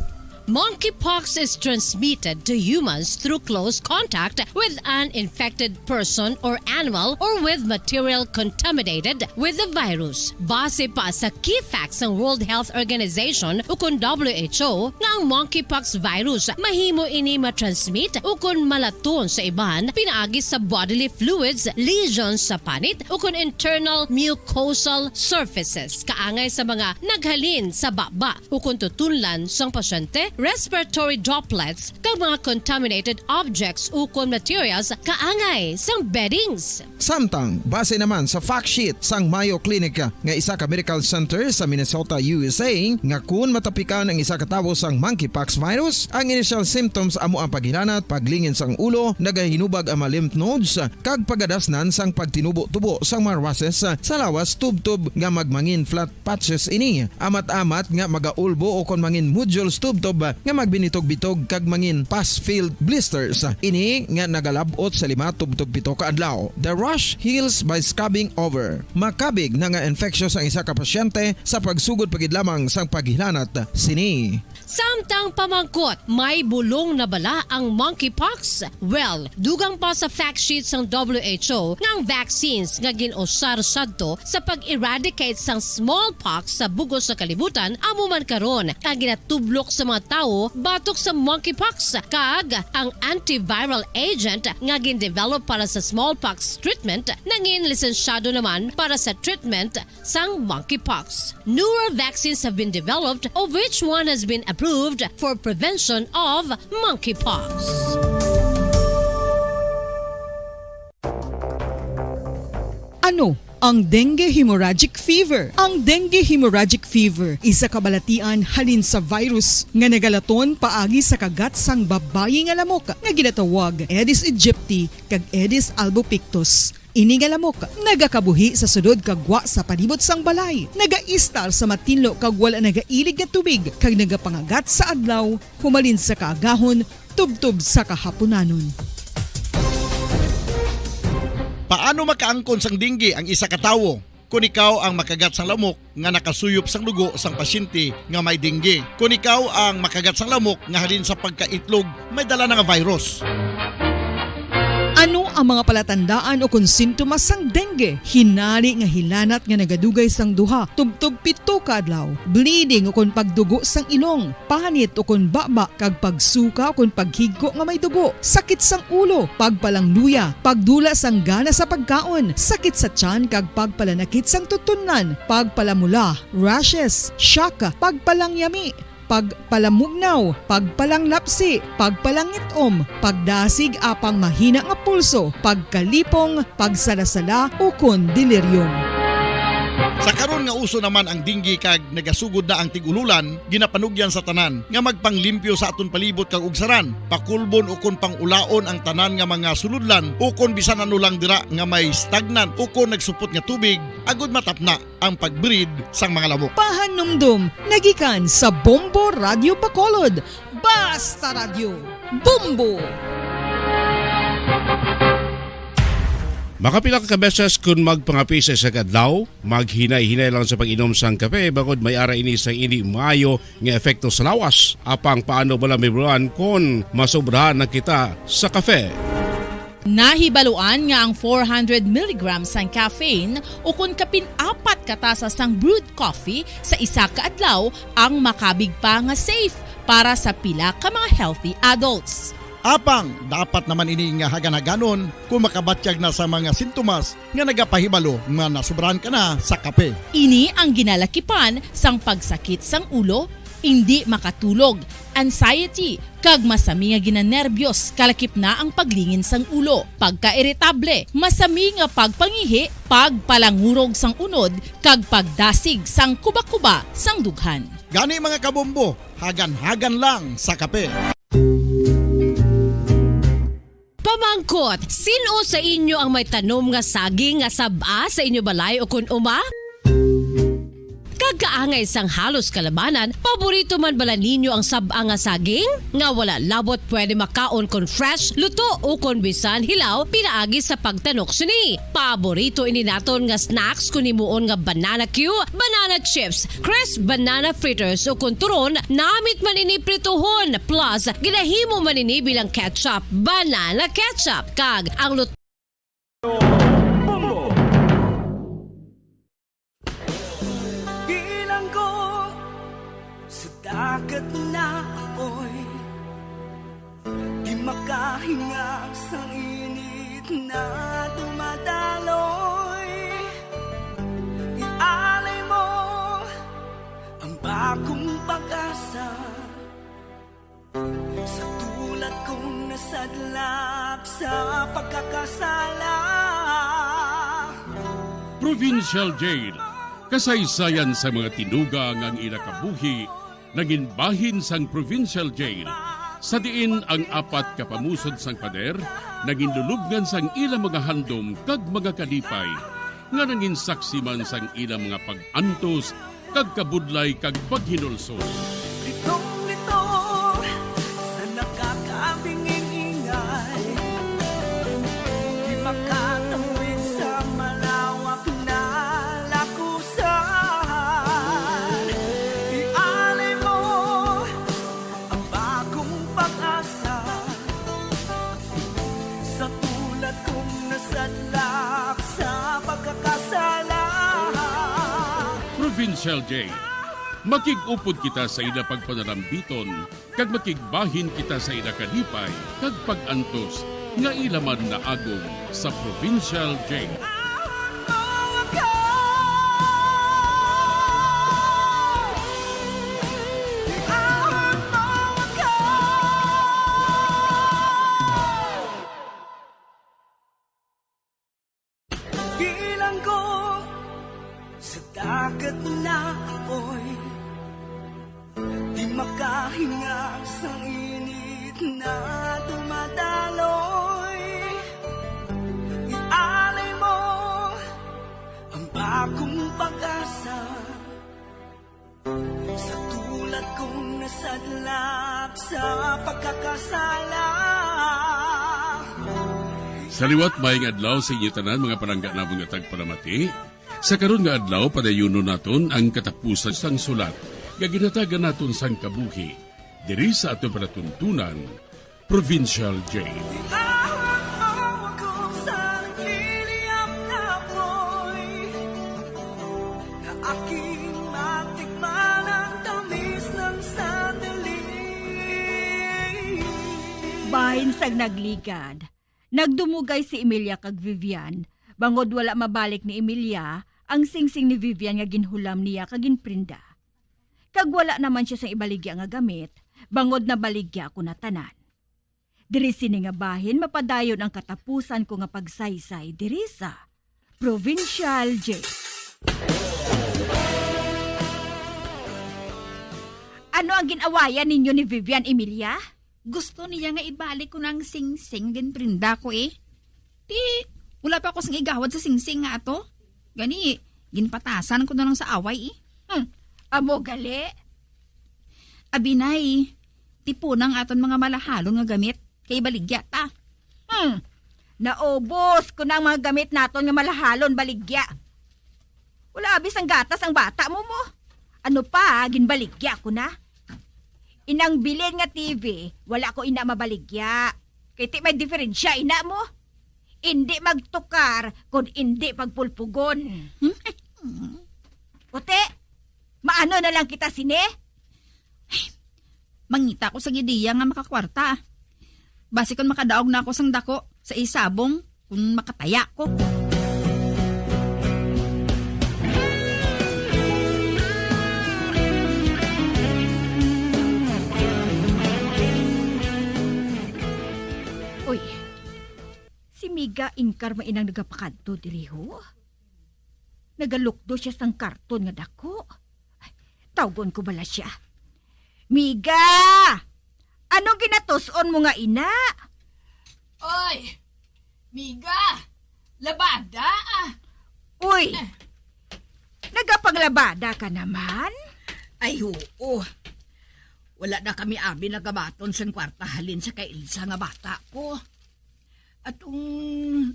Monkeypox is transmitted to humans through close contact with an infected person or animal or with material contaminated with the virus. Base pa sa key facts sang World Health Organization ukon W H O nga ang monkeypox virus mahimo ini matransmit ukon malaton sa iban pinaagi sa bodily fluids, lesions sa panit ukon internal mucosal surfaces, kaangay sa mga naghalin sa baba ukon tutunlan sang pasyente, respiratory droplets, kag mga contaminated objects ukon materials kaangay sang beddings. Samtang, base naman sa fact sheet sang Mayo Clinic nga isa ka medical center sa Minnesota, U S A, nga kun matapikan ang isa ka tawo sang monkeypox virus, ang initial symptoms amo ang paghilanat, paglingin sang ulo, nagahinubag ang mga lymph nodes, kag pagadasnan sang pagtinubo-tubo sang mga rushes sa lawas tubtob nga magmangin flat patches ini, amat-amat nga magaulbo ukon mangin nodules tubtob nga magbinitog-bitog kag mangin pus-filled blisters. Ini nga nagalab-ot sa lima tubtob pito ka adlaw. The rash heals by scabbing over. Makabig na nga infectious ang isa ka pasyente sa pagsugod pa gid lamang sang paghilanat sini. Samtang pamangkot, may bulong na bala ang monkeypox? Well, dugang pa sa fact sheet sang W H O nga ang vaccines nga gin-usar sadto sa pag-eradicate sang smallpox sa bug-os nga kalibutan amo man karon ang ginatublok sa mga tawo batok sa monkeypox, kag ang antiviral agent nga gin-develop para sa smallpox treatment nangin lisensyado naman para sa treatment sang monkeypox. Newer vaccines have been developed, of which one has been approved for prevention of monkeypox. Ano ang dengue hemorrhagic fever? Ang dengue hemorrhagic fever isa ka balatian halin sa virus nga nagalaton paagi sa kagat sang babayi nga lamok nga ginatawag Aedes aegypti kag Aedes albopictus. Ini nga lamok nagakabuhi sa sulod kag gwa sa palibot sang balay, nagaistar sa matinlo kag wala nagailig nga tubig, kag nagapangagat sa adlaw humalin sa kaagahon tubtob sa kahapunanon. Paano makaangkon sang dengue ang isa ka tawo? Kon ikaw ang makagat sang lamok nga nakasuyop sang dugo sang pasyente nga may dengue. Kon ikaw ang makagat sang lamok nga halin sa pagkaitlog may dala na nga virus. Ano ang mga palatandaan ukon sintomas sang dengue? Hinari nga hilanat nga nagadugay sang duha tubtob pito ka adlaw, bleeding ukon pagdugo sang ilong, panit ukon baba kag pagsuka ukon paghigko nga may dugo, sakit sang ulo, pagpalangluya, pagdula sang gana sa pagkaon, sakit sa tiyan kag pagpalanakit sang tutunlan, pagpalamula, rashes, shock, pagpalangyami, pagpalamugnaw, pagpalanglapsi, pagpalangit-om, pagdasig apang mahina nga pulso, pagkalipong, pagsalasala, ukon delirium. Sa karon nga uso naman ang dengue kag nagasugod na ang tig-ululan, ginapanugyan sa tanan nga magpanglimpyo sa aton palibot kag ugsaran, pakulbon ukon pang-ulaon ang tanan nga mga sulodlan ukon bisan ano lang dira nga may stagnant ukon nagsupot nga tubig, agod matapna ang pag-breed sang mga lamok. Pahanumdom nga gikan sa Bombo Radyo Bacolod, Basta Radyo, Bombo! Makapila ka beses kon magpangape sa isa ka adlaw, maghinay-hinay lang sa pag-inom sang kape, bangod may ara ini sang indi maayo nga epekto sa lawas. Apang paano bala mahibaluan kon masobrahan na kita sa kape? Nahibaluan nga ang four hundred milligrams sang caffeine ukon kapin apat ka tasa sang brewed coffee sa isa ka adlaw ang makabig pa nga safe para sa pila ka mga healthy adults. Apang dapat naman ini nga hagan-haganon kon makabatyag na sa mga sintomas nga nagapahibalo nga nasobrahan ka na sa kape. Ini ang ginalakipan sang pagsakit sang ulo, indi makatulog, anxiety, kag masami nga ginanerbiyos, kalakip na ang paglingin sang ulo, pagkairitable, masami nga pagpangihi, pagpalangurog sang unod, kag pagdasig sang kubakuba sang dughan. Gani, mga kabombo, hagan-hagan lang sa kape. Pamangkot, sin-o sa inyo ang may tanom nga saging nga sab-a sa inyo balay ukon uma? Ka Kaangay sang halos kalabanan, paborito man bala ninyo ang sab-ang nga saging? Nga wala labot pwede makaon kon fresh, luto, o kon bisan hilaw pinaagi sa pagtanok sini. Paborito ini naton nga snacks kon himuon nga banana cue, banana chips, crisp banana fritters, o kon turon, namit man ini prituhon, plus ginahimo man ini bilang ketchup, banana ketchup, kag ang luto. Bilanggo sa dagat na apoy, di makahinga sang init na dumadaloy. Ialay mo ang bagong pag-asa. Sa tulad kong nasadlak sa pagkakasala. Provincial Jail. Kasaysayan sa mga tinuga nga ang ila kabuhi nangin bahin sang Provincial Jail, sa diin ang apat ka pamusod sang pader nangin lulubngan sang ila mga handom kag mga kalipay, nga nangin saksi man sang ila mga pag-antos kag kabudlay kag paghinulsol. Litong-litong sa nakakabinging ingay, di makatawid sa malawak na lakusan. Ialay mo ang bagong pag-asa sa tulad kong nasadlak sa pagkakasala. Provincial Jail. Makig-upod kita sa ila pagpanalambiton, kag makigbahin kita sa ila kalipay kag pag-antos nga ila man naagom sa Provincial Jail. Bilanggo sa dagat na apoy, di makahinga sa init na dumadaloy. Ialay mo ang bagong pag-asa. Sa tulad kong nasadlak sa pagkakasala. Sa liwat, maayong adlaw sa inyo tanan, mga palangga namon nga tagpalamati. Sa karon nga adlaw, padayunon naton ang katapusan sang sulat nga ginhatagan naton sang kabuhi diri sa aton palatuntunan, Provincial Jail. Iawag mo ako sa nagliliyab na apoy, na aking matikman ang tamis ng sandali. Bahin sang nagligad, nagdumugay si Emilia kag Vivian, bangod wala mabalik ni Emilia ang singsing ni Vivian nga ginhulam niya kag ginprinda. Kag wala naman sia sang ibaligya nga gamit, bangod nabaligya ko na tanan. Diri sini nga bahin mapadayon ang katapusan ko nga pagsaysay diri sa Provincial Jail. Ano ang gin-awayan ninyo ni Vivian, Emilia? Gusto niya nga ibalik ko na ang singsing nga ginprinda ko, eh. Ti, wala pa ako sang igawad sa singsing nga ato. Gani, ginpatasan ko na lang sa away, eh. Hmm, amo gali. Abi, Nay, tipon ang aton mga malahalon nga gamit, kay baligya ta. Hmm, naubos ko na ang mga gamit naton nga malahalon, baligya. Wala abi sang gatas ang bata mo mo. Ano pa, ginbaligya ko na. Inang bilin nga T V, wala ko ina mabaligya. Kay ti may diferensya ina mo. Indi magtukar kon indi pagpulpugon. Puti, maano na lang kita sini? Mangita ko sa ideya nga makakwarta. Basi kon makadaog na ako sang dako sa isabong, kon makataya ko. Uy, si Miga Ingkar man inang nagapakadto diri, ho? Nagalukdo sia sang karton nga dako. Ay, tawgon ko bala sia. Miga! Anong ginatus-on mo nga ina? Oy! Miga! Labada! Ah! Uy! Nagapanglabada ka naman? Ay, oo. Wala na kami abi nagabaton sang kwarta halin sa kay Elsa nga bata ko. Atong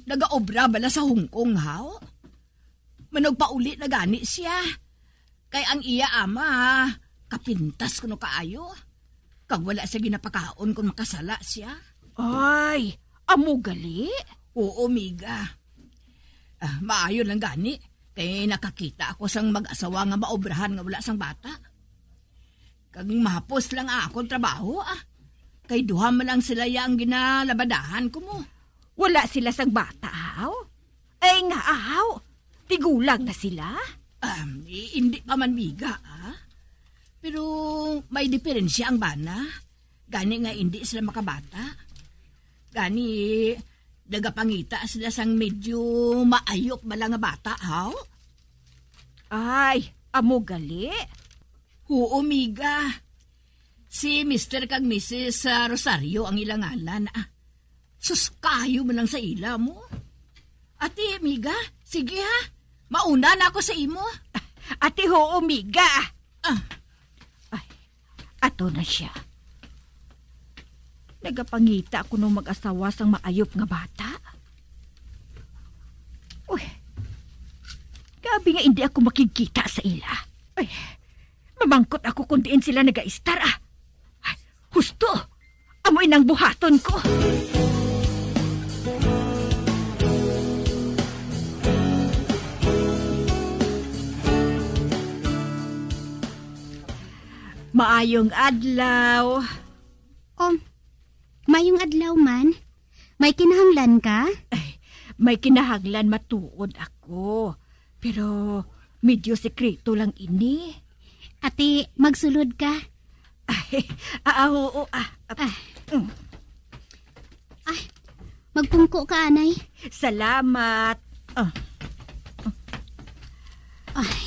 nagaobra bala sa Hong Kong, haw? Manugpauli na gani siya. Kay ang iya ama, kapintas kuno kaayo. Kag wala siya ginapakaon kon makasala siya. Ay, amo gali? Oo, miga. Ah, maayo lang gani, kay nakakita ako sang mag-asawa nga maobrahan nga wala sang bata. Kag mahapos lang ang akon trabaho, ah. Kay duha man lang sila ya ang ginalabadahan ko mo. Wala sila sang bata, haw? Ay nga, haw? Tigulang na sila? Um, i-, hindi pa man, miga, ah. Pero may diferensya ang bana. Gani nga hindi sila makabata. Gani, nagapangita sila sang medyo maayop bala nga bata, haw? Ay, amo gali? Oo, miga. Si Mister kag Missus, ah, Rosario ang ila ngalan, ah. Sus, kayo man lang sa ila mo. Ate, miga, sige ha. Mauna na ako sa imo. Ate, oo, miga. Ah. Ay, ato na siya. Nagapangita ako ng mag-asawa sang maayop nga bata. Uy, grabe nga hindi ako makigkita sa ila. Ay, mamangkot ako kung diin sila nagaistar, ah. Ay, husto! Amo inang buhaton ko. Maayong adlaw. Oh, mayong adlaw man. May kinahanglan ka? Ay, may kinahanglan matuod ako. Pero medyo sikreto lang ini. Ate, magsulod ka. Ay, ah, ah, oo, ah, ah. Ah. Mm. Ay, magpungko ka, anay. Salamat. Ah. Ay,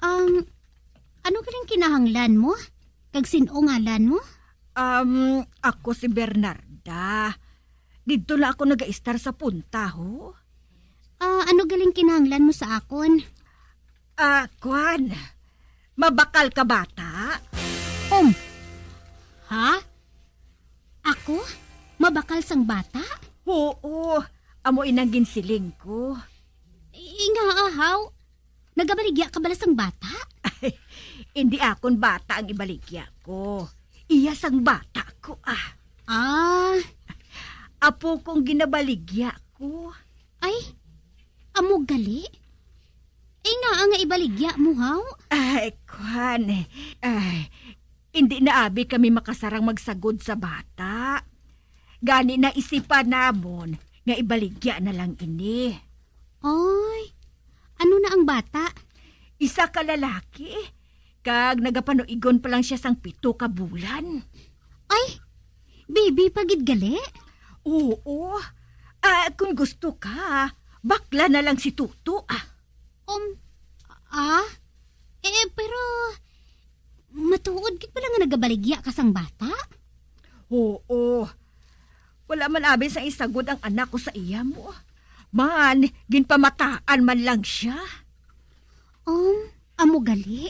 um, ano galing kinahanglan mo? Kag sin-o ngalan mo? Um, ako si Bernarda. Didto na ako nagaistar sa punta, ho. Ah, ano galing kinahanglan mo sa akon? Ah, kwan. Mabakal ka bata? Um. Ha? Ako? Mabakal sang bata? Oo. Amo inang ginsiling ko. Inga, ahaw. Nagabaligya ka bala sang bata? Ay, hindi akon bata ang ibaligya ko. Iya sang bata ko, ah. Ah. Apo kong ginabaligya ko. Ay, amo gali? Ay, nga nga ibaligya mo, haw? Ay, kwan. Ay, hindi na abi kami makasarang magsagod sa bata. Gani naisipan namon nga ibaligya na lang ini. Ay, ano na ang bata? Isa ka lalaki, kag nagapanuigon pa lang siya sang pito ka bulan. Ay, baby pa gid gali? Oo. Ah, kung gusto ka, bakla na lang si Tuto, ah. Um, ah? Eh, pero matuod gid pala nga nagabaligya ka sang bata? Oo. Wala man abi sang isagod ang anak ko sa iya mo. Man, ginpamataan man lang siya. Um, amo gali?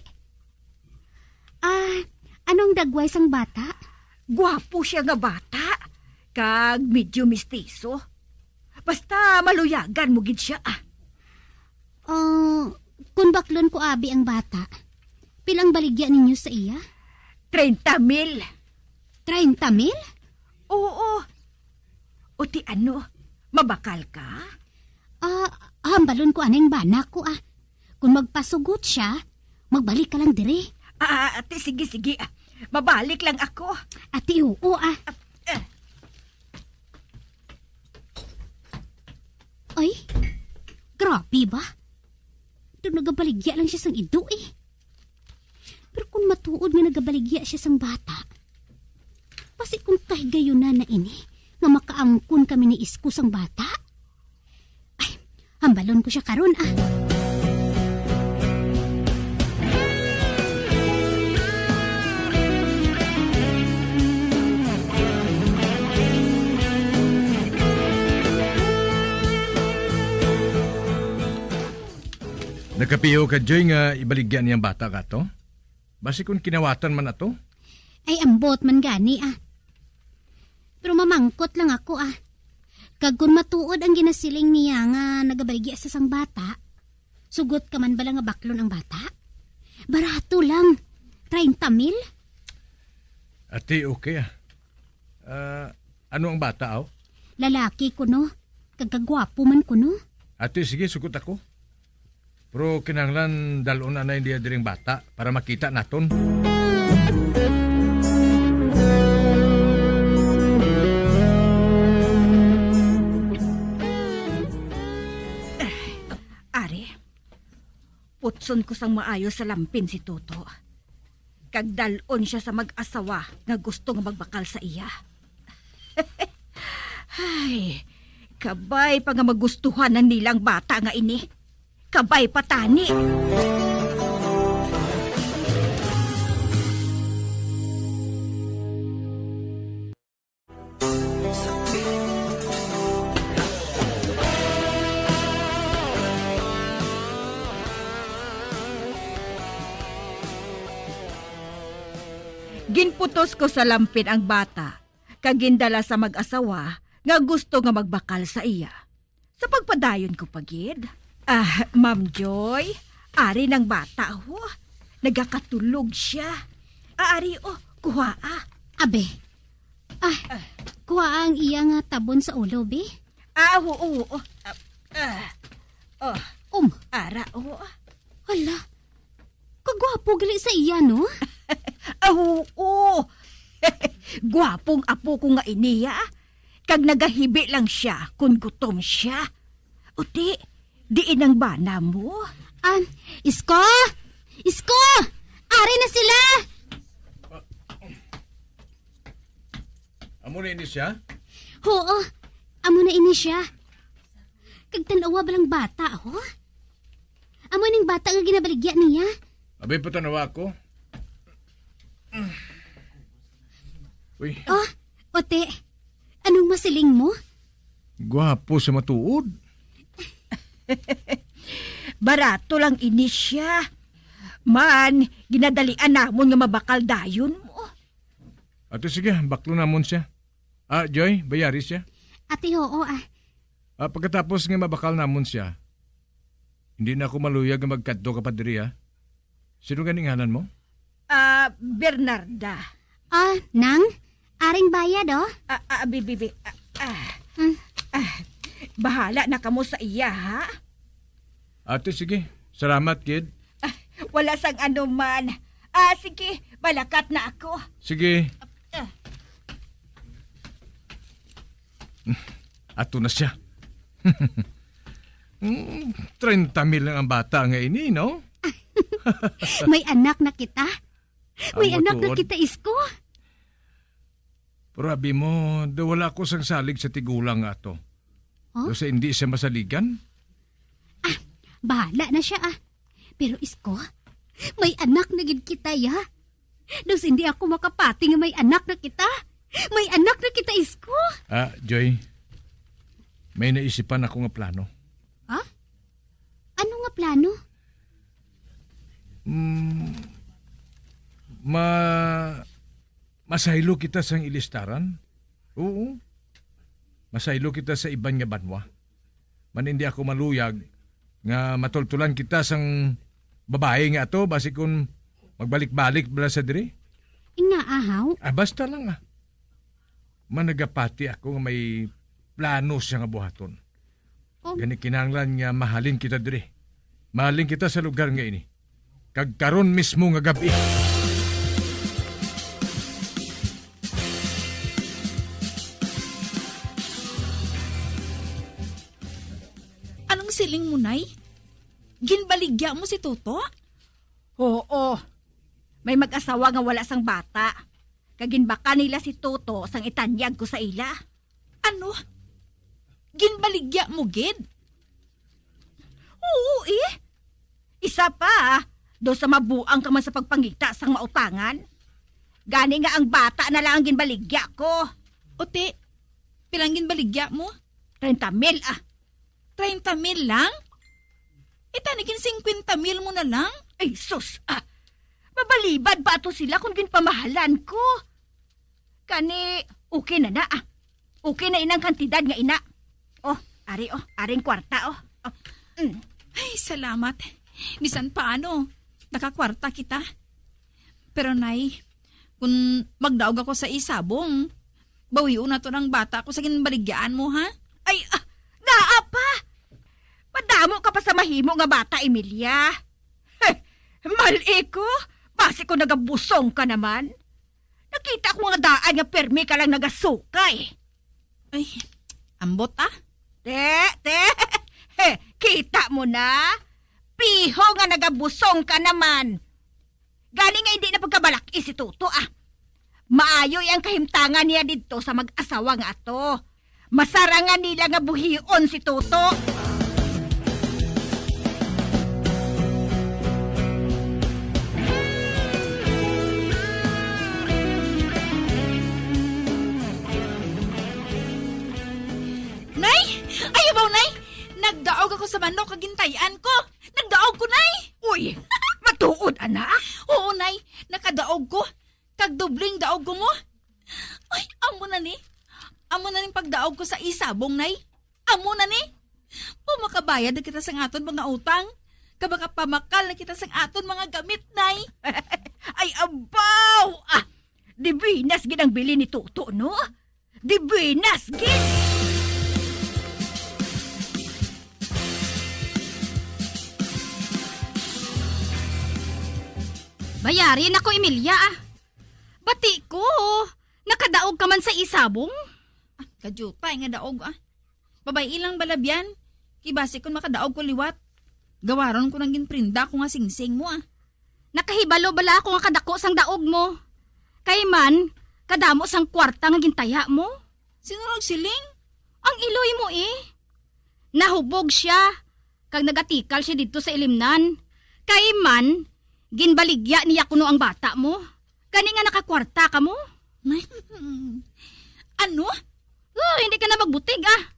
Ah, anong dagway sang bata? Gwapo siya nga bata, kag medyo mistiso. Basta maluyagan mo gid siya, ah. Ah, kung baklon ko abi ang bata, pila ang baligya ninyo sa iya? Treinta mil. Treinta mil? Oo. O ti ano, mabakal ka? Ah, hambalon ko anay ang bana ko, ah. Kung magpasugot siya, magbalik ka lang diri. Ah, ate, sige, sige. Ah, mabalik lang ako. Ate, oo, ah. Ah, ah. Ay, grabe ba? Daw nagabaligya lang siya sang ido, eh. Pero kung matuod nga nagabaligya siya sang bata, basi kung kahigayunan na ini nga makaangkon kami ni Isko sang bata? Ay, hambalon ko siya karon, ah. Kapiho ka, Joy, nga ibaligya niyang bata kato? Basi kon kinawatan man ato? Ay, ambot man gani, ah. Pero mamangkot lang ako, ah. Kag kung matuod ang ginasiling niya nga nagabaligya sa sang bata, sugot ka man bala nga baklon ang bata? Barato lang, treinta mil. Ate, okay, ah. Ah, ano ang bata, aw? Lalaki kuno, kag kagwapo man kuno. Ate, sige, sugot ako. Pero kinahanglan dal-on anay niya diri ang bata para makita naton. Ari, putson ko sang maayo sa lampin si Toto. Kag dal-on siya sa mag-asawa nga gusto nga magbakal sa iya. Ay, kabay pa nga magustuhan na nila ang bata nga ini. Kabay pa tani. Ginputos ko sa lampin ang bata, kag gindala sa mag-asawa nga gusto nga magbakal sa iya. Sa pagpadayon ko pa gid. Ah, Ma'am Joy, ari nang bata, ho. Nagakatulog siya. Ah, ari, oh, kuhaa. Abe. Ah, kuhaa ang iya nga tabon sa ulo, bi. Ah, oo, oo. Ah, ah. Oh, Um, ara, oh. Hala, kagwapo gali sa iya, no? Ah, oo. Gwapong apo ko nga ini, ah. Kag nagahibi lang siya kon gutom siya. Uti, diin ang bana mo? Ah, Isko! Isko! Ari na sila! Amo na ini siya? Oo, amo na ini siya. Kag tan-awa balang bata, oh. Amo ning bata nga ginabaligya niya. Abi, patanawa ko. Uy. Oh, ote, anong masiling mo? Gwapo sa matuod. Barato lang ini siya. Man, ginadalian namon nga mabakal dayon mo. Ato, sige, baklo namon siya. Ah, Joy, bayari siya. Ate, oo, ah. Ah, pagkatapos nga mabakal namon siya, hindi na ako maluyag nga magkadto ka pa diri, ah. Sino gani ngalan mo? Ah, Bernarda. Ah, nang? Aring bayad, oh. Ah, ah, bi, bi, bi. Ah, ah. Hmm. Ah, bahala na kamo sa iya, ha? Ate, sige. Salamat, kid. Ah, wala sang anuman. Ah, sige, balakat na ako. Sige. Ah. Ato na siya. Mm, treinta mil lang ang bata nga ini, no? May anak na kita. May Amo anak na tuod. Kita, Isko. Pero abi mo, daw wala ko sang salig sa tigulang nga ato. Huh? Daw sa hindi siya masaligan? Ah, bahala na siya, ah. Pero, Isko, may anak na gid kita, ya. Daw sa hindi ako makapati nga may anak na kita. May anak na kita, Isko. Ah, Joy, may naisipan ako nga plano. Ha? Ano nga plano? Mm, ma-, masaylo kita sang ilistaran? Oo. Masaylo kita sa iban nga banwa. Man hindi ako maluyag nga matultulan kita sang babayi nga ato, basi kun magbalik-balik bala sa diri. Nga ahaw? Ah, basta lang, ah. Managapati ako nga may plano siya nga buhaton. Oh. Gani kinahanglan nga mahalin kita diri. Mahalin kita sa lugar nga ini. Kag karon mismo nga gab-i. Anong siling mo, Nay? Ginbaligya mo si Toto? Oo. May mag-asawa nga wala sang bata. Kag ginbakal nila si Toto sang itanyag ko sa ila. Ano? Ginbaligya mo gid? Oo, eh. Isa pa, ah, daw sa mabuang ka man sa pagpangita sang mautangan. Gani nga ang bata na lang ang ginbaligya ko. Ote, pilang ginbaligya mo? Treinta mil, ah. Treinta mil lang? Ita ni gin singkwenta mil mo na lang? Ay, sus, ah. Mabalibad pa ato sila kung ginpamahalan ko. Kani, okay na na, ah. Okay na inang kantidad nga ina. Oh, ari, oh, aring kwarta, oh. Oh, mm. Ay, salamat. Bisan paano, nakakwarta kita. Pero, Nay, kung magdaog ako sa isabong, bawion nato ng bata ko sa ginbaligyaan mo, ha? Ay, ah, naa pa! Madamo ka pa sa mahimo nga bata, Emilia. Heh, mal-i ko, basi ko nagabusong ka naman. Nakita ko nga daan nga permi ka lang nagasukay. Ay, ambot, ah. Te, te, kita mo na? Piho nga nagabusong ka naman. Gani nga hindi na pagkabalak-i si Toto, ah. Maayo ang kahimtangan niya didto sa mag-asawa nga ato. Masarangan nila nga buhion si Toto. Nay! Ayaw ba, Nay? Nagdaog ako sa manok kag gintayan ko. Nagdaog ko, Nay! Uy, matuod, anak? Oo, Nay. Nakadaog ko. Kag dobling daog ko mo. Ay, amo na ni. Amo na ning pagdaog ko sa isabong, Nay. Amo na ni. Pumakabayad na kita sang aton mga utang. Kag makapamakal na kita sang aton mga gamit, Nay. Ay, abaw! Ah, dibinas gid ang bili ni Toto, no? Dibinas gid! Bayari na ko, Emilia, ah. Bati ko, nakadaog ka man sa isabong? Ah, kadiutay nga daog, ah. Babay-i lang bala, biyan. Kay basi kon makadaog ko liwat, gawaron ko nang ginprinda ko nga singsing mo, ah. Nakahibalo bala ako nga kadako sang daog mo? Kay man, kadamo sang kwarta nga gintaya mo? Sino nagsiling? Ang iloy mo, eh. Nahubog siya, kag nagatikal siya didto sa ilimnan. Kay man, ginbaligya niya kuno ang bata mo. Gani nga nakakwarta ka mo. Ano? Oh, hindi ka na magbutig, ah.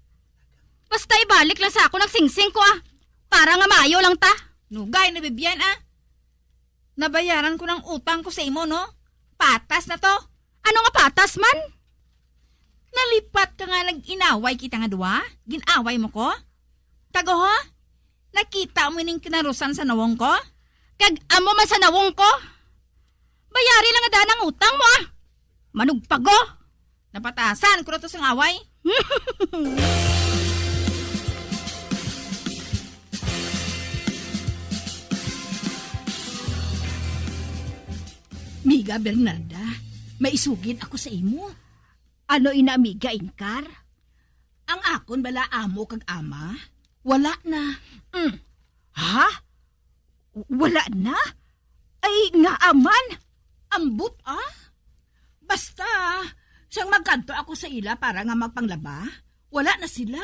Basta ibalik lang sa ako nagsingsing ko, ah. Para nga maayo lang ta. Nugay na, Bibian, ah. Nabayaran ko ng utang ko sa imo, no? Patas na to. Ano nga patas man? Nalipat ka nga nag-inaway kita nga duwa? Ginaway mo ko? Kag oho, nakita mo ining kinarusan sa nawong ko? Kag amo man sa nawong ko? Bayari lang nga daan ang utang mo, ah. Manugpago. Napatasan ko na to sang away. Miga Bernarda, may isugid ako sa imo. Ano ina, Miga Ingkar? Ang akon bala amo kag ama, wala na. Mm. Ha? W-, wala na? Ay, ngaa man? Ambot, ah. Basta, sang magkadto ako sa ila para nga magpanglaba, wala na sila.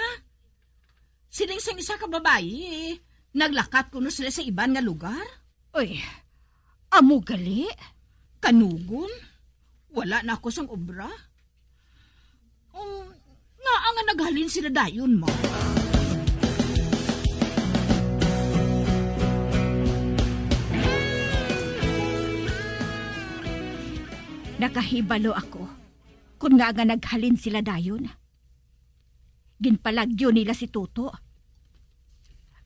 Siling sang isa ka babayi, naglakat kuno sila sa iban nga lugar. Uy, amo gali? Kanugon, wala na ako sang obra. Um, ngaa nga naghalin sila dayon, ma? Nakahibalo ako kon ngaa nga naghalin sila dayon. Ginpalagyo nila si Toto.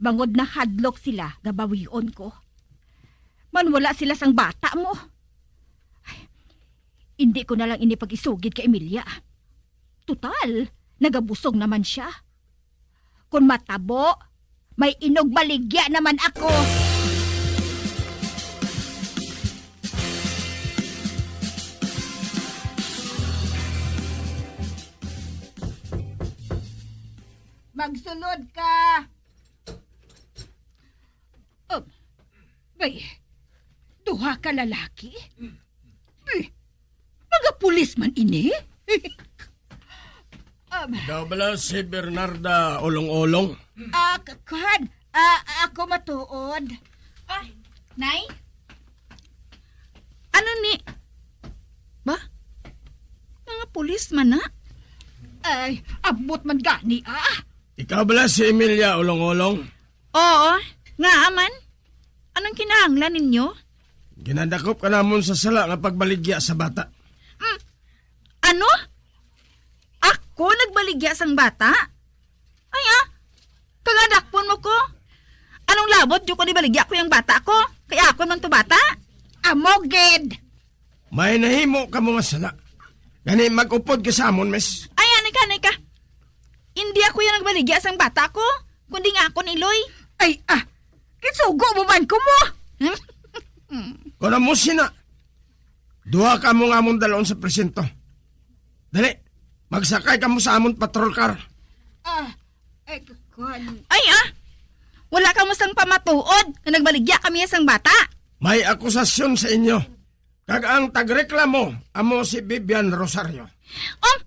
Bangod nahadlok sila nga bawion ko. Man wala sila sang bata mo. Ay, indi ko na lang ini pag-isugid kay Emilia. Tutal, nagabusog naman siya. Kon matabo, may inugbaligya naman ako. Magsulod ka. Um, bay, duha ka lalaki? Bay, mga pulis man ini? Um, Ikaw bala si Bernarda Olong-Olong? Ah, k-, kuwan, ah, ako matuod. Ah, Nay? Ano ni? Ba? Mga pulis man na? Ay, abot man gani, ah. Ikaw bala si Emilia Olong-Olong? Oo. Ngaa man? Anong kinahanglan ninyo? Ginadakop ka namon sa sala nga pagbaligya sa bata. Mm. Ano? Ako nagbaligya sang bata? Ay, ah, kagadakpon mo ko. Anong labot, di ko nibaligya ko yung bata ko? Kaya ako man to bata? Amo gid. May nahimo ka mo nga sala. Gani, mag-upod ka sa amon, miss. Ay, anay ka, anay ka. Hindi ako yung nagbaligya sang bata ko, kundi nga ako ni Loy. Ay, ah, kisugo mo man ko mo. Kung amo sina, duha ka mo nga among dalon sa presinto. Dali, magsakay ka mo sa amon patrol car. Ah, eh, kuwan. Ay, ah! Wala ka mo sang pamatuod nga nagbaligya kami sang bata. May akusasyon sa inyo. Kag ang tagreklamo amo si Vivian Rosario. Um,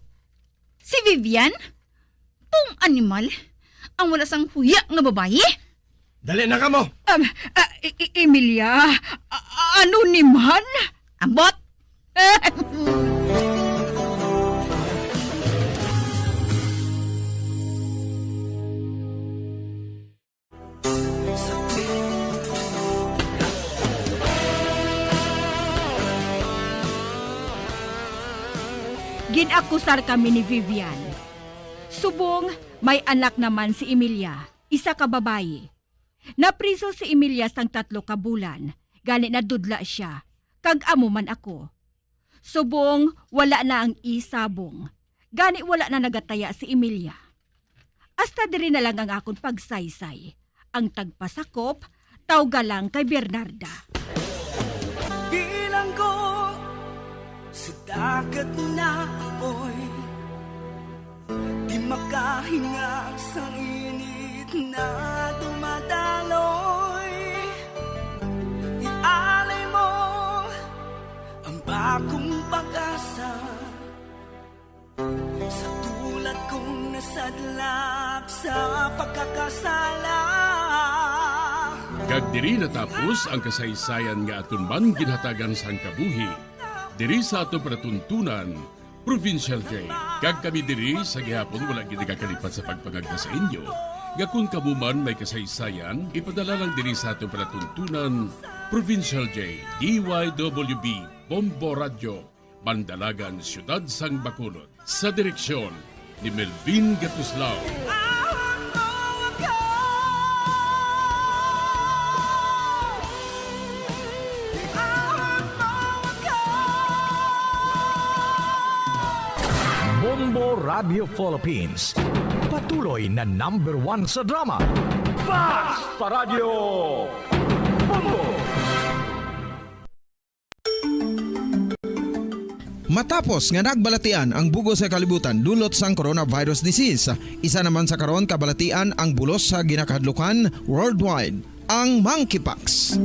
si Vivian? Tong animal, ang wala sang huya nga babayi. Dali na kamo. Um, ah, I-, I-, Emilia, a-, a-, ano ni man? Ambot! Ginakusar kami ni Vivian. Subong may anak naman si Emilia, isa ka babayi. Napriso si Emilia sang tatlo ka bulan, gani nadudla sia, kag amo man ako. Subong wala na ang isabong, gani wala na nagataya si Emilia. Hasta diri na lang ang akon pagsaysay. Ang tagpasakop, tawga lang kay Bernarda. Bilanggo sa dagat na apoy, di makahinga sa init na dumadaloy. Ialay mo ang bagong pag-asa sa tulad kong nasadlak sa pagkakasala. Kag diri natapos ang kasaysayan nga aton man ginhatagan sang kabuhi diri sa aton palatuntunan, Provincial J. Kag kami diri sa gihapon wala gid nagakalipat sa pagpangagda sa inyo nga kon kamo man may kasaysayan, ipadala lang diri sa aton palatuntunan, Provincial J, D Y W B, Bombo Radio, Bandalagan, Siyudad sang Bacolod, sa direksyon ni Melvin Gatuslao. Bombo Radio Philippines, patuloy na number one sa drama. Fast pa Radyo Bombo! Matapos nga nagbalatian ang bugos sa kalibutan dulot sang coronavirus disease, isa naman sa karon kabalatian ang bulos sa ginakahadlukan worldwide, ang monkeypox.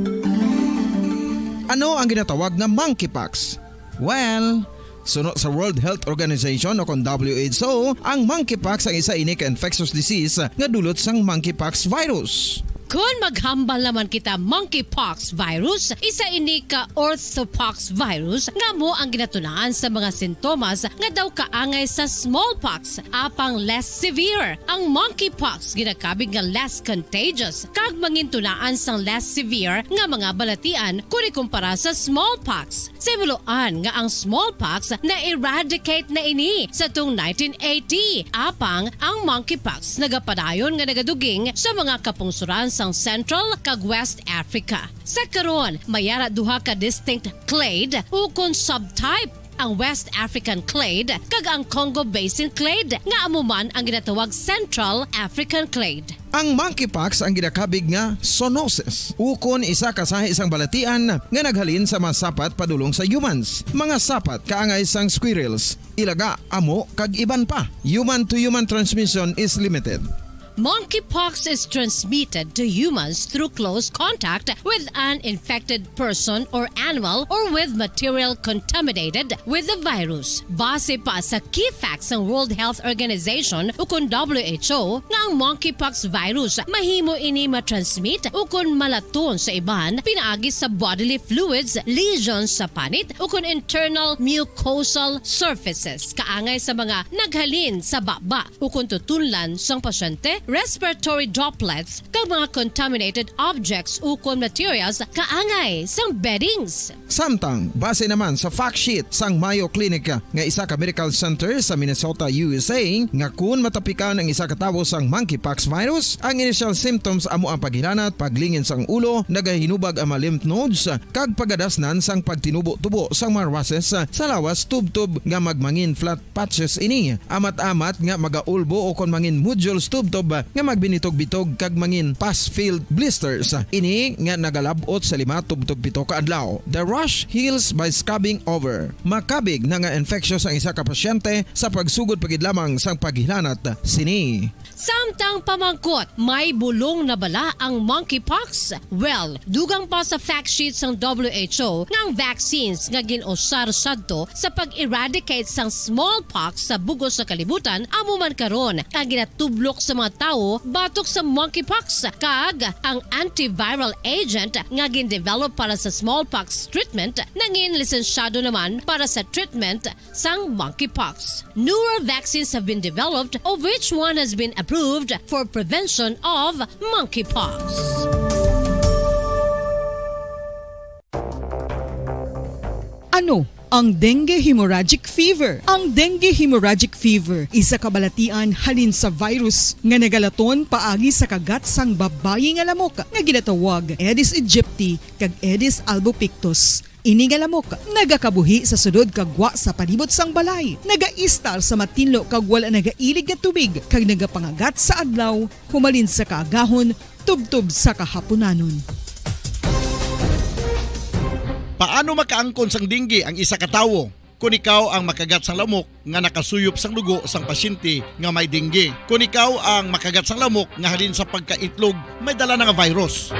Ano ang ginatawag nga monkeypox? Well, suno sa World Health Organization o kon W H O, ang monkeypox ang isa ini ka infectious disease nga dulot sang monkeypox virus. Kon maghambal naman kita monkeypox virus, isa ini ka orthopox virus nga amo ang ginatunaan sa mga sintomas nga daw kaangay sa smallpox, apang less severe. Ang monkeypox ginakabig nga less contagious kag mangintunaan sang less severe nga mga balatian kon ikumpara sa smallpox. Sa himuloan nga ang smallpox na-eradicate na ini sa tuong nineteen eighty, apang ang monkeypox nagapadayon nga nagaduging sa mga kapungsoran sang Central kag West Africa. Sa karon, may ara duha ka distinct clade ukon subtype, ang West African clade kag ang Congo Basin clade, nga amo man ang ginatawag Central African clade. Ang monkeypox ang ginakabig nga zoonosis, ukon isa ka sahi sang balatian nga naghalin sa mga sapat padulong sa humans, mga sapat kaangay sang squirrels, ilaga, amo, kag iban pa. Human to human transmission is limited. Monkeypox is transmitted to humans through close contact with an infected person or animal or with material contaminated with the virus. Base pa sa key facts sang World Health Organization ukon W H O nga ang monkeypox virus mahimo ini matransmit ukon malaton sa iban pinaagi sa bodily fluids, lesions sa panit ukon internal mucosal surfaces kaangay sa mga naghalin sa baba ukon tutunlan sang pasyente respiratory droplets, kag mga contaminated objects ukon materials kaangay sang beddings. Samtang, base naman sa fact sheet sang Mayo Clinic nga isa ka medical center sa Minnesota, U S A, nga kun matapikan ang isa ka tawo sang monkeypox virus, ang initial symptoms amo ang paghilanat, paglingin sang ulo, nagahinubag ang mga lymph nodes, kag pagadasnan sang pagtinubo-tubo sang mga rushes sa lawas tubtob nga magmangin flat patches ini, amat-amat nga magaulbo o kon mangin nodules tubtob nga magbinitog-bitog kag mangin pus-filled blisters. Ini nga nagalab-ot sa lima tubtob pito ka adlaw. The rash heals by scabbing over. Makabig na nga infectious ang isa ka pasyente sa pagsugod pa gid lamang sang paghilanat sini. Samtang pamangkot, may bulong na bala ang monkeypox? Well, dugang pa sa fact sheet sang W H O nga ang vaccines nga gin-usar sadto sa pag-eradicate sang smallpox sa bug-os nga kalibutan amo man karon ang ginatublok sa mga tawo batok sa monkeypox, kag ang antiviral agent nga gin-develop para sa smallpox treatment nangin lisensyado naman para sa treatment sang monkeypox. Newer vaccines have been developed, of which one has been approved for prevention of monkeypox. Ano ang dengue hemorrhagic fever? Ang dengue hemorrhagic fever isa ka balatian halin sa virus nga nagalaton paagi sa kagat sang babayi nga lamok nga ginatawag Aedes aegypti kag Aedes albopictus. Ini nga lamok nagakabuhi sa sulod kag gwa sa palibot sang balay, nagaistar sa matinlo kag wala nagailig nga tubig, kag nagapangagat sa adlaw humalin sa kaagahon tubtob sa kahapunanon. Paano makaangkon sang dengue ang isa ka tawo? Kon ikaw ang makagat sang lamok nga nakasuyop sang dugo sang pasyente nga may dengue. Kon ikaw ang makagat sang lamok nga halin sa pagkaitlog may dala na nga virus.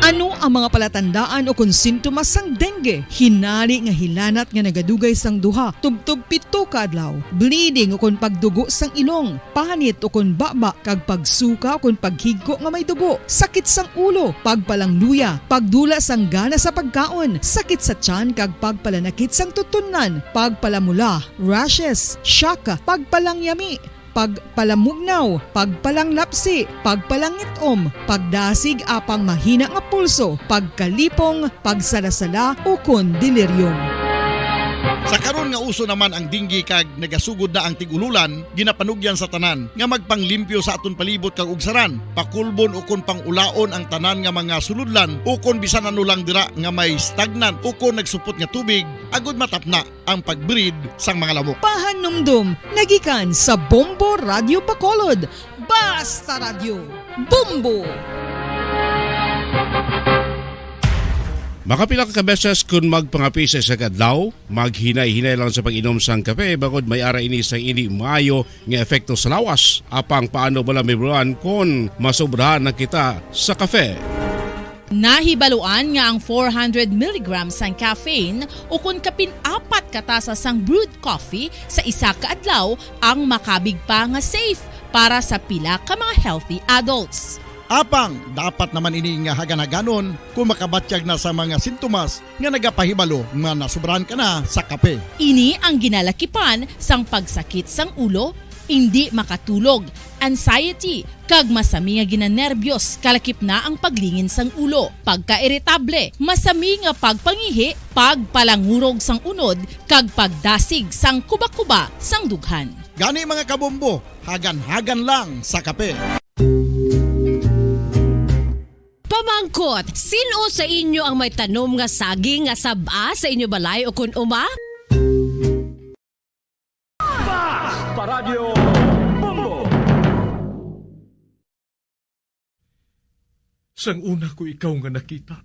Ano ang mga palatandaan o kon sintomas sang dengue? Hinari nga hilanat nga nagadugay sang duha tubtob pito ka adlaw, bleeding o kon pagdugo sang ilong, panit o kon baba, kag pagsuka o kon paghigko nga may dugo, sakit sang ulo, pagpalangluya, pagdula sang gana sa pagkaon, sakit sa tiyan kag pagpalanakit sang tutunlan, pagpalamula, rashes, shock, pagpalangyami, pagpalamugnaw, pagpalanglapsi, pagpalangit-om, pagdasig apang mahina nga pulso, pagkalipong, pagsala-sala, ukon delirium. Sa karon nga uso naman ang dengue kag nagasugod na ang tig-ululan, ginapanugyan sa tanan nga magpanglimpyo sa aton palibot kag ugsaran, pakulbon ukon pang-ulaon ang tanan nga mga sulodlan ukon bisan ano lang dira nga may stagnant ukon nagsupot nga tubig, agud matapna ang pag-breed sang mga lamok. Pahanumdom nga gikan sa Bombo Radyo Bacolod. Basta Radyo, Bombo! Makapila ka beses kon magpangape sa isa ka adlaw, maghinay-hinay lang sa pag-inom sang kape, bangod may ara ini sang indi maayo nga epekto sa lawas. Apang paano bala mahibaluan kon masobrahan na kita sa kape? Nahibaluan nga ang four hundred milligrams sang caffeine ukon kapin apat ka tasa sang brewed coffee sa isa ka adlaw ang makabig pa nga safe para sa pila ka mga healthy adults. Apang dapat naman ini nga hagan-haganon kon makabatyag na sa mga sintomas nga nagapahibalo nga nasobrahan ka na sa kape. Ini ang ginalakipan sang pagsakit sang ulo, indi makatulog, anxiety, kag masami nga ginanerbyos, kalakip na ang paglingin sang ulo, pagkairitable, masami nga pagpangihi, pagpalangurog sang unod, kag pagdasig sang kubakuba sang dughan. Gani, mga kabombo, hagan-hagan lang sa kape. Pamangkot, sin-o sa inyo ang may tanom nga saging nga sab-a sa inyo balay ukon uma? Basta Radyo Bombo! Sang una ko ikaw nga nakita,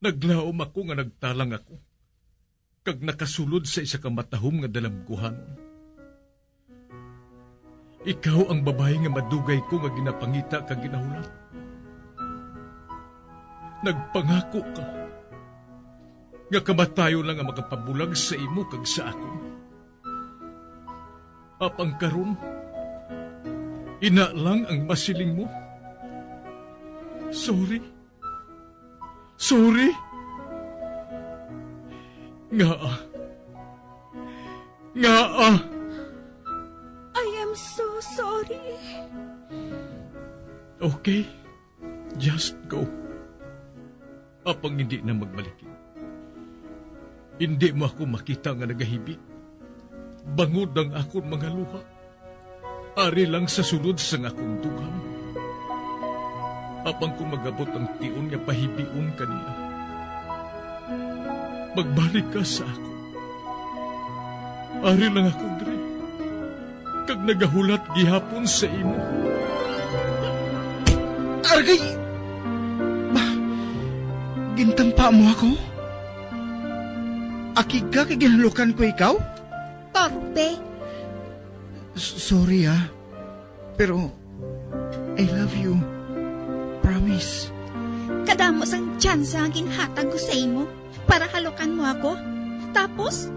naglaom ako nga nagtalang ako, kag nakasulod sa isa ka matahom nga dalamguhanon. Ikaw ang babayi nga madugay ko nga ginapangita kag ginahulat. Nagpangako ka nga kamatayon lang ang makapabulag sa imo kag sa akon. Apang karon, ina lang ang masiling mo. Sorry. Sorry. Ngaa? Ngaa? I am so Okay, just go. Apang hindi na magbalik. Hindi mo ako makita nga nagahibi. Bangod ang akon mga luha. Ari lang sa sulod sang akon dughan. Apang kung magabot ang tion nga pahibion ka niya, magbalik ka sa akon. Ari lang ako diri, kag nagahulat gihapon sa imo. Argay! Ba, gintampa mo ako? Akig ka kay ginhalukan ko ikaw? Torpe. S- sorry, ah. Pero I love you. Promise. Kadamo sang tsansa nga ginhatag ko sa imo para halukan mo ako. Tapos,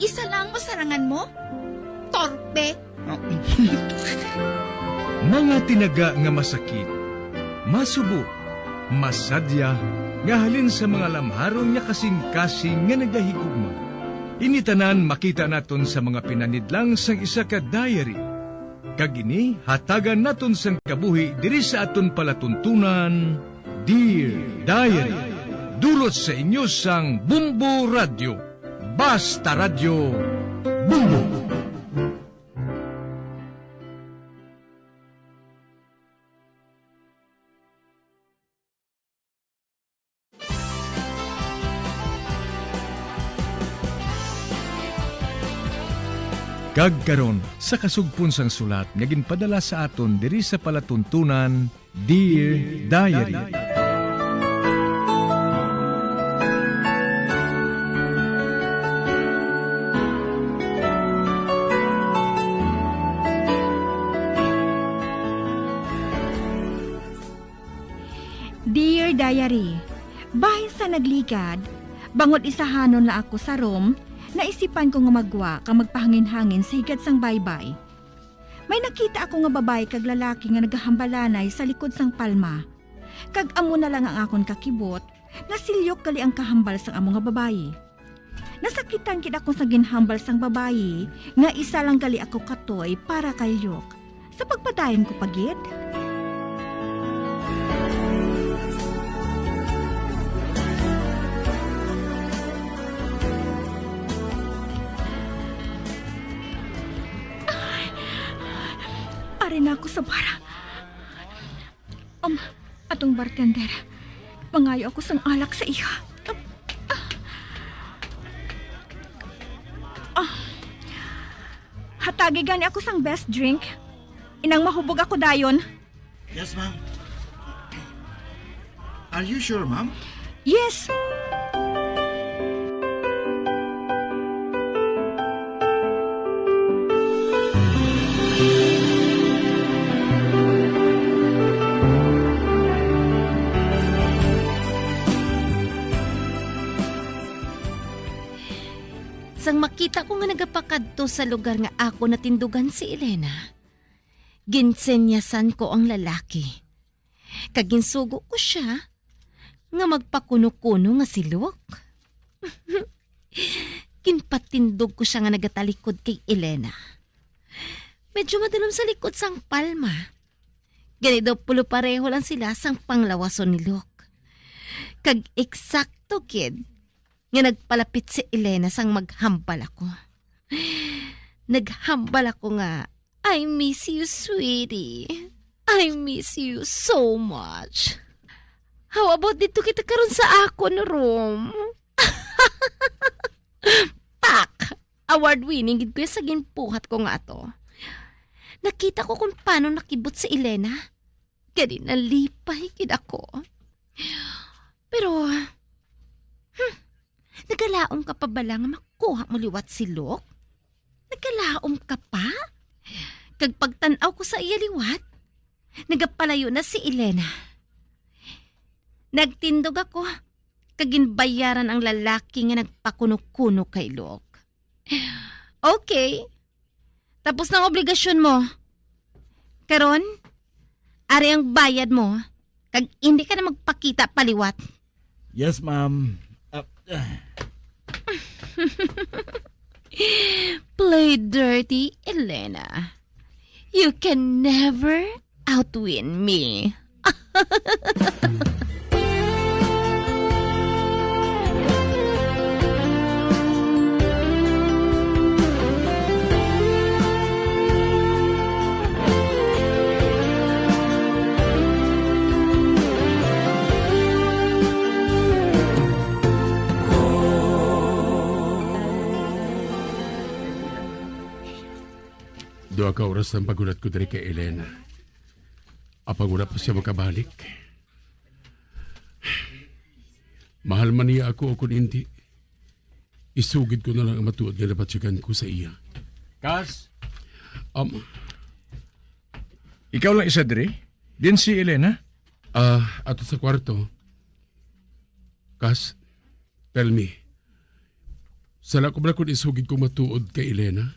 isa lang masarangan mo? Torpe. Mga tinaga nga masakit, masubo, masadya, nga halin sa mga lamharon nga kasing-kasing nga nagahigugma. Ini tanan makita naton sa mga pinanidlang sang isa ka diary. Kag ini hatagan naton sang kabuhi diri sa aton palatuntunan, Dear Diary. Dulot sa inyo sang Bombo Radyo. Basta Radyo, Bombo! Kag karon, sa kasugpon sang sulat nga ginpadala sa aton diri sa palatuntunan, Dear Diary. Dear Diary, bahin sa nagligad, bangod isahanon la ako sa room, naisipan ko nga maggwa kag magpahangin-hangin sa higad sang baybay. May nakita ako nga babayi kag lalaki nga nagahambalanay sa likod sang palma. Kag amo na lang ang akon kakibot, nga si Luke gali ang kahambal sang amo nga babayi. Nasakitan gid ako sa ginhambal sang babayi nga isa lang gali ako katoy para kay Luke. Sa pagpadayon ko pa gid. Ari na ako sa bar. Um, atong bartender, mangayo ako sang alak sa iya. Ah. Hatagi gani ako sang best drink. Inang mahubog ako dayon. Yes, ma'am. Are you sure, ma'am? Yes. Sang makita ko nga nagapakadto sa lugar nga ako natindugan si Elena, ginsenyasan ko ang lalaki, kag ginsugo ko sia nga magpakuno-kuno nga si Luke. Ginpatindog ko sia nga nagatalikod kay Elena. Medyo madulom sa likod sang palma. Gani daw pulo pareho lang sila sang panglawason ni Luke. Kag eksakto gid nga nagpalapit si Elena sang maghambal ako. Naghambal ako nga, "I miss you, sweetie. I miss you so much. How about dito kita karon sa akon room?" Pak! Award-winning gid ko sa ginbuhat ko nga ato. Nakita ko kung paano nakibot si Elena. Gani nalipay gid ako. Pero, hmm, nagalaom ka pa bala nga makuha mo liwat si Luke? Nagalaom ka pa? Kag pagtan-aw ko sa iya liwat, nagapalayo na si Elena. Nagtindog ako, kag ginbayaran ang lalaki nga nagpakuno-kuno kay Luke. Okay, tapos na ang obligasyon mo. Karon, ari ang bayad mo, kag hindi ka na magpakita paliwat. Yes, ma'am. Ah, ah. Play dirty, Elena. You can never outwin me. Duha ka oras ang paghulat ko diri kay Elena. Apang wala pa siya makabalik. Mahal man niya ako o kung hindi, isugid ko na lang ang matuod nga nabatyagan ko sa iya. Kas? Um, Ikaw lang isa diri? Din si Elena? Ah, ato sa kwarto. Kas, tell me. Sala ko ba kung isugid kong matuod kay Elena?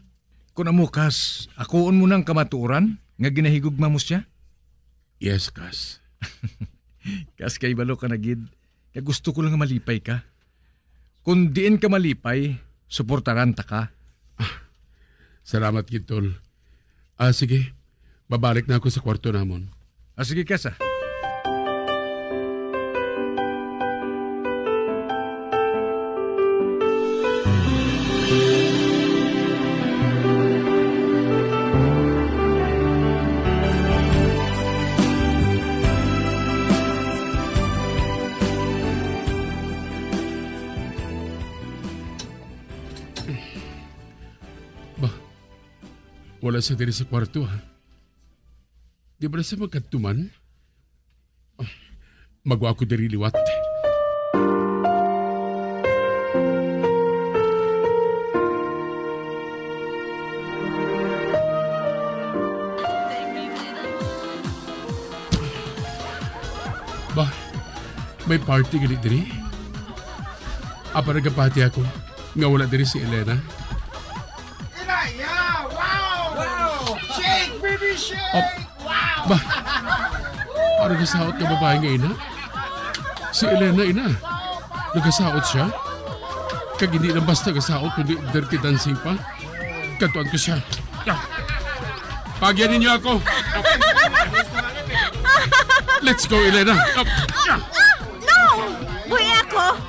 Kung amo, Kas, akuon mo nang kamatuoran nga ginahigugma mo siya? Yes, Kas. Kas, kay balo ka na gid nga gusto ko lang nga malipay ka. Kung diin ka malipay, suportaran ta ka. Salamat gid, Tol. Ah, sige. Babalik na ako sa kwarto namon. Ah, sige, Kas, ah. Ba, wala siya diri sa kwarto, ha? Di ba na siya magkadto man? Ah, magwa ako diri liwat. Ba, may party gali diri? Apa nagapati ako nga wala diri si Elena? Inaya! Wow! Wow! Shake, baby, shake! Oh. Wow! Ba, ano gasaot nga babae nga ina? Si Elena, ina. Nagasaot siya? Kag hindi lang basta gasaot, kundi dirty dancing pa. Kadtuan ko siya. Ah. Pagyan ninyo ako. Let's go, Elena. Ah. No! Buhi ako!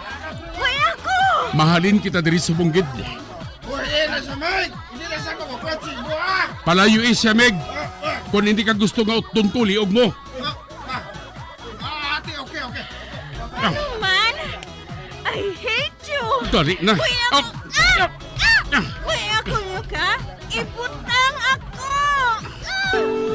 Buhi ako! Mahalin kita diri sa bungkid. Buhi na sa Meg! Hindi na sa makukwat si Ibo, ah! Palayo siya, Meg. Ah, ah. Kung hindi ka gusto nga utdon ko, liog mo. Ah, ah. Ah, ate, okay, okay. Ah. Man, I hate you! Dali na. Kuya ko, ah! Ah! Ah! Kuya ko, ka? Ibutang ako! Ah!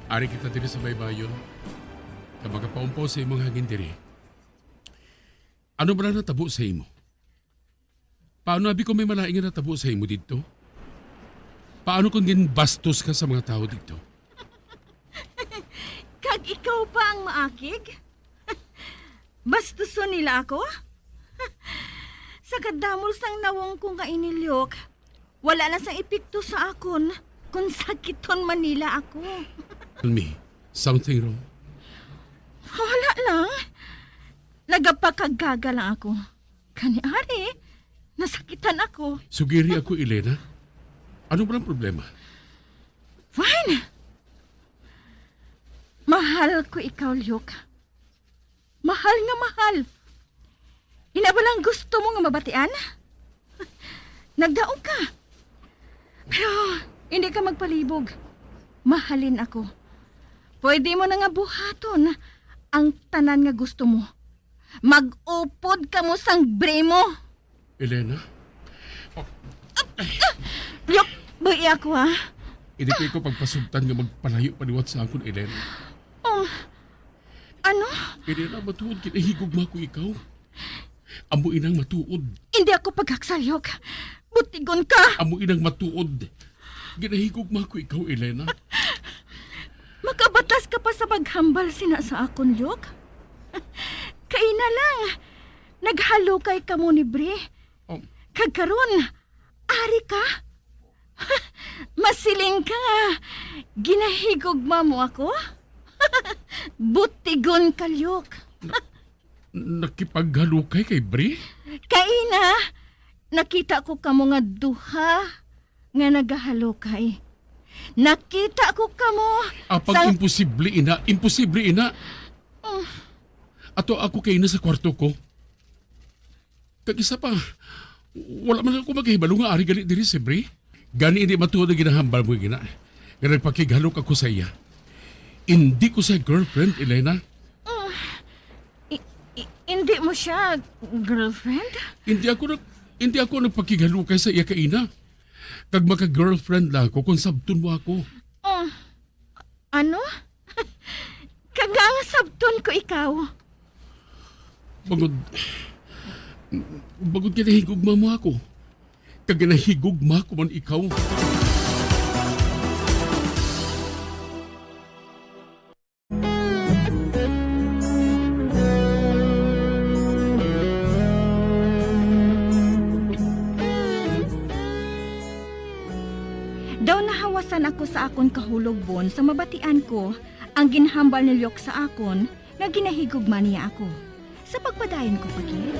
Ari kita diri sa baybayon, nga magapaumpaw sa imong hangin diri. Ano ba lang natabo sa imo? Paano abi kung may malain nga natabo sa imo didto? Paano kung ginbastos ka sa mga tawo didto? Kag ikaw pa ang maakig? Bastuson nila ako? Sa kadamol sang nawong ko nga ini, Lyok, wala na sang epekto sa akon kon sakiton man nila ako. Tell me, something wrong? Wala lang. Nagapakagaga lang ako. Kani ari, nasakitan ako. Sugiri ako, Elena. Ano ba ang problema? Fine. Mahal ko ikaw, Lyok. Mahal nga mahal. Ina ba lang gusto mo nga mabatian? Nagdaog ka. Pero hindi ka magpalibog. Mahalin ako. Pwede mo na nga buhaton ang tanan nga gusto mo. Mag-upod kamo sang bri mo. Elena? Yok, buhi ako, ha? Hindi ko ikaw pagpasugtan nga magpalayo pa liwat sa akon, Elena. Um, ano? Elena, matuod, ginahigugma ko ikaw. Amo inang matuod. Hindi ako paghaksayok. Butigon ka! Amo inang matuod. Ginahigugma ko ikaw, Elena. Makabatas ka pa sa paghambal sina sa akon, Lyok? Kay na lang, naghalukay kamo ni Bri. Oh. Kag karon, ari ka? Masiling ka nga ginahigugma mo ako? Butigon ka, Luke. Nakipaghalukay kay Bri? Kaina, nakita ko kamo nga duha nga nagahalukay. Nakita ko kamo Apang sa imposible, ina. Imposible, ina. Mm. Ato ako kaina sa kwarto ko. Kag isa pa, wala man ako makahibalo nga ari gali diri si Bri. Gani hindi matuod ang ginahambal mo, ina, nga nagpakighalok ako sa iya. Hindi ko siya girlfriend, Elena. Mm. I-, i-, hindi mo siya girlfriend? Hindi ako nag-, hindi ako nagpakighalukay sa iya kaina. Kag maka-girlfriend lang ako kung sabton mo ako. Mm. Ano? Kag nga sabton ko ikaw? Bangod, bangod ginahigugma mo ako. Kag ginahigugma ko man ikaw. Daw nahawasan ako sa akon kahulog, Bon, sa mabatian ko ang ginhambal ni Luke sa akon nga ginahigugma niya ako. Sa pagpadayon ko pa gid.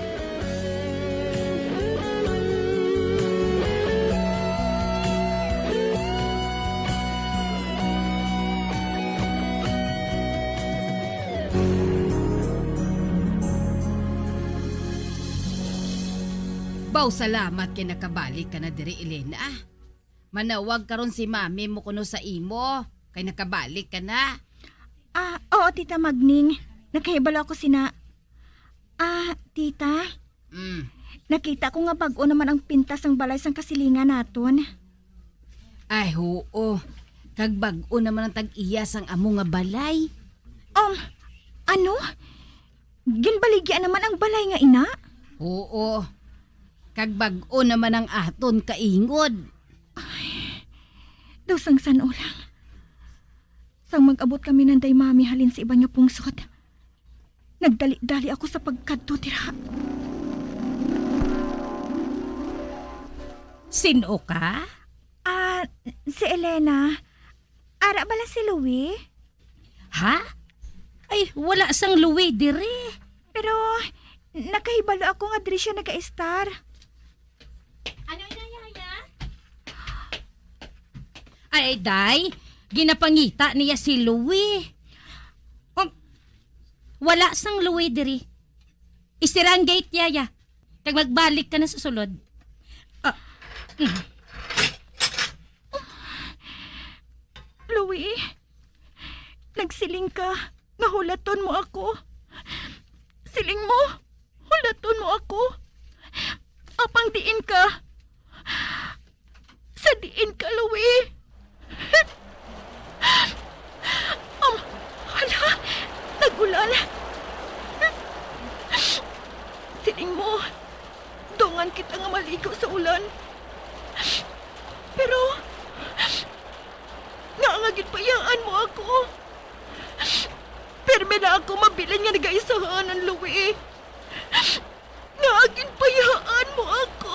Baw, salamat kay nakabalik ka na diri, Elena. Manawag karon si Mami mo kuno sa imo, kay nakabalik ka na. Ah, oo, Tita Magning. Nakahibalo ako sina. Ah, Tita? Mm. Nakita ko nga bag-o naman ang pintas sang balay sang kasilingan naton. Ay, huo. Kag bag-o naman ang tag-iya sang amo nga balay. Um, ano? Ginbaligya naman ang balay nga ina? Oo. Kag bag-o naman ang aton kaingod. Ay, daw sang san-o lang. Sang mag-abot kami nanday Mami halin sa iban nga pungsod, nagdali-dali ako sa pagkadto dira. Sin-o ka? Ah, si Elena. Ara bala si Louie? Ha? Ay, wala sang Louie diri. Pero nakahibalo ako nga diri siya nagaistar. Ano, Inay Yaya? Ay, day, ginapangita niya si Louie. Um, wala sang Louie diri. Isira ang gate, Yaya. Kag magbalik ka na sa sulod. Ah, mm. Louie, nagsiling ka nga hulaton mo ako. Siling mo, hulaton mo ako. Apang diin ka? Sa diin ka, Louie? Um, hala, nag-ulan. Siling mo, dungan kita nga maligo sa ulan. Pero, ngaa nga ginbayaan mo ako? Pirmi na ako mabilin nga nagaisahanan, Louie. Ngaa ginbayaan mo ako?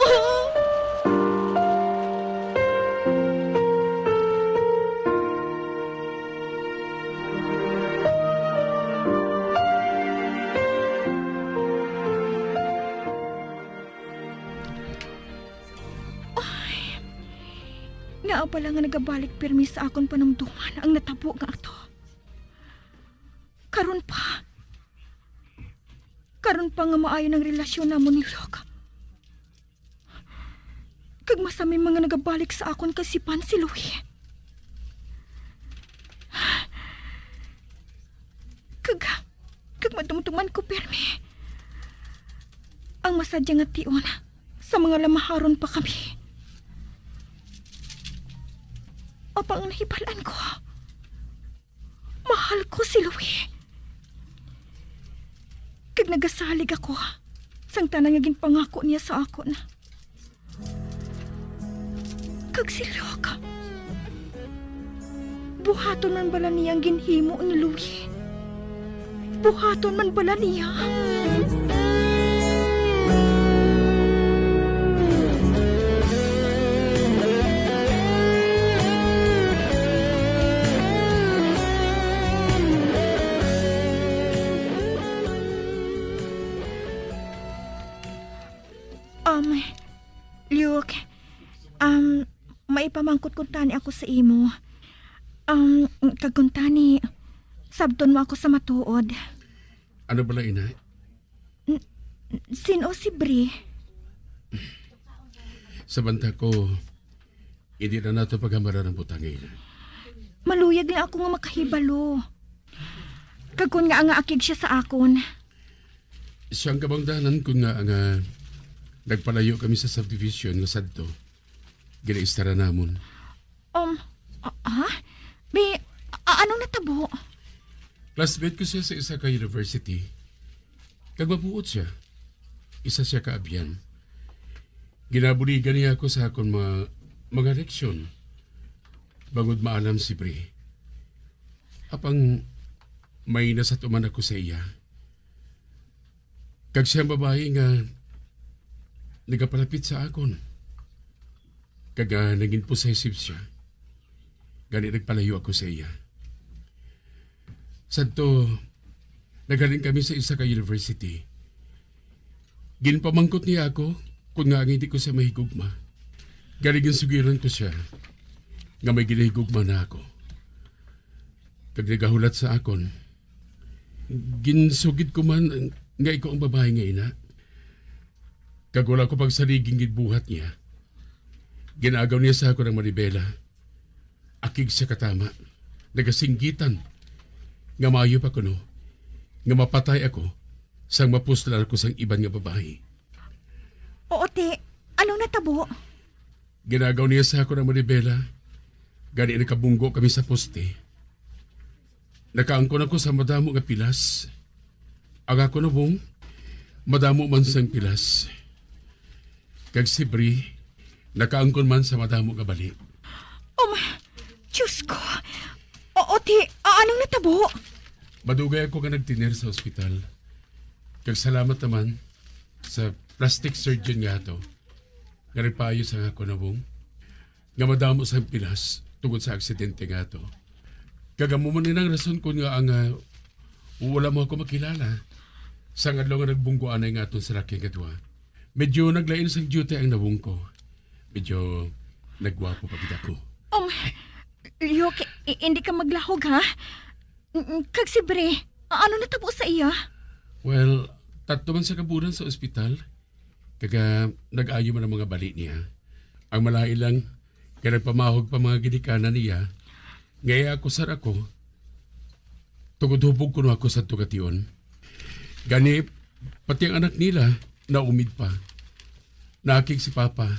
Ay, ngaa bala nga nagabalik pirmi sa akon panumdoman ang natabo nga ato? Karon pa. Karon pa nga maayo nang relasyon namon ni Luke. Kag masami man nga nagabalik sa akon kaisipan si Louie. Kag, kag madumduman ko pirmi ang masadya nga tion sa mga lamaharon pa kami. Apang ang nahibalaan ko, mahal ko si Louie. Kag nagasalig ako sang tanan nga ginpangako niya sa akon. Kag si Luke, buhaton man bala niya ang ginhimo ni Louie? Buhaton man bala niya? ani ako sa imo. Um, kag kuntani, sabton mo ako sa matuod. Ano bala, ina? N-, sino si Bri? Sa banta ko, hindi na nato paghambaran ang butang, ina. Maluyag lang ako nga makahibalo. Kag kun nga nga akig siya sa akon. Siyang kabangdanan kun nga nga nagpalayo kami sa subdivision nga sadto, ginaistara namon. Um, ah, ah? May, a-, anong natabo? Classmate ko siya sa isa ka university. Kag mabuot siya. Isa siya ka abyan. Ginabuligan niya ako sa akon mga, mga leksyon. Bangod maalam si Bri. Apang may nasatuman ako sa iya. Kag siya ang babayi nga nagapalapit sa akon. Kag, ah, naging possessive siya. Gani nagpalayo ako sa iya. Sadto, naghalin kami sa isa ka university. Ginpamangkot niya ako kung nga ang hindi ko siya mahigugma. Gani ginsugiran ko siya nga may ginahigugma na ako. Kag nagahulat sa akon, ginsugid ko man nga ikaw ang babayi nga ina. Kag wala ko pagsaliging ginbuhat niya. Gin-agaw niya sa akon ang manibela. Akig sa katama, nagasinggitan nga maayo pa kuno nga mapatay ako sang mapuslan ako sang iban nga babayi. Oo, ti. Anong natabo? Ginagaw niya sa akon ang manibela. Gani nakabunggo kami sa poste. Nakaangkon ako sa madamo nga pilas. Ang akon ubong, madamo man sang pilas. Kag si Bri, nakaangkon man sa madamo nga bali. Oh, my, Diyos ko. Oo, ti, a-, anong natabo? Madugay ako nga nagtener sa ospital. Kag salamat naman sa plastic surgeon nga ato nga nagpaayo sa akon ubong nga madamo sang pilas tungod sa aksidente nga ato. Kag amo man ini ang rason kon ngaa nga wala mo ako makilala sang adlaw nga nagbunggoanay nga aton salakyan nga duha. Medyo naglain sang duty ang nawong ko. Medyo nagwapo pa gid ako. Um, Luke, i-, hindi ka maglahog, ha? Mm, kag si Bri, a-, ano natabo sa iya? Well, tatlo man sa kabulan sa ospital. Kag, ah, nag-ayo man ang mga bali niya. Ang malain lang, kay nagpamahog pa mga ginikanan niya, nga iakusar ako, tungod hubog kuno ako sa tugation. Gani, pati ang anak nila, naumid pa. Nakig si Papa.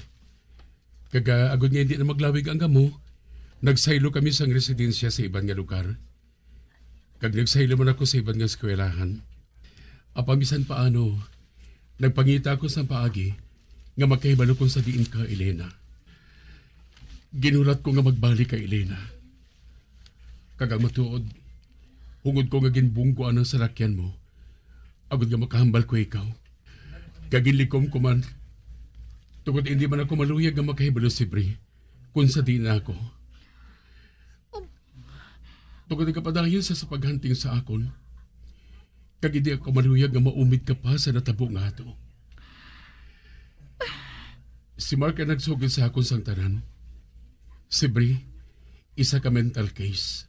Kag, ah, agod nga hindi na maglawig ang gamo, nagsaylo kami sang residensya sa iban nga lugar. Kag nagsaylo man ako sa iban nga eskwelahan. Apan bisan paano, nagpangita ako sang paagi nga makahibalo kon sa diin ka, Elena. Ginhulat ko nga magbalik ka, Elena. Kag ang matuod, hungod ko nga ginbunggoan ang salakyan mo, agod nga makahambal ko ikaw. Kag ginlikom ko man, tungod hindi man ako maluyag nga makahibalo si Bri, kon sa diin ako. Tungod nagapadayon sa, sa paghanting sa akon, kag hindi ako maluyag nga maumid ka pa sa natabo nga ato. Si Mark ang nagsugid sa akon sang tanan. Si Bri, isa ka mental case.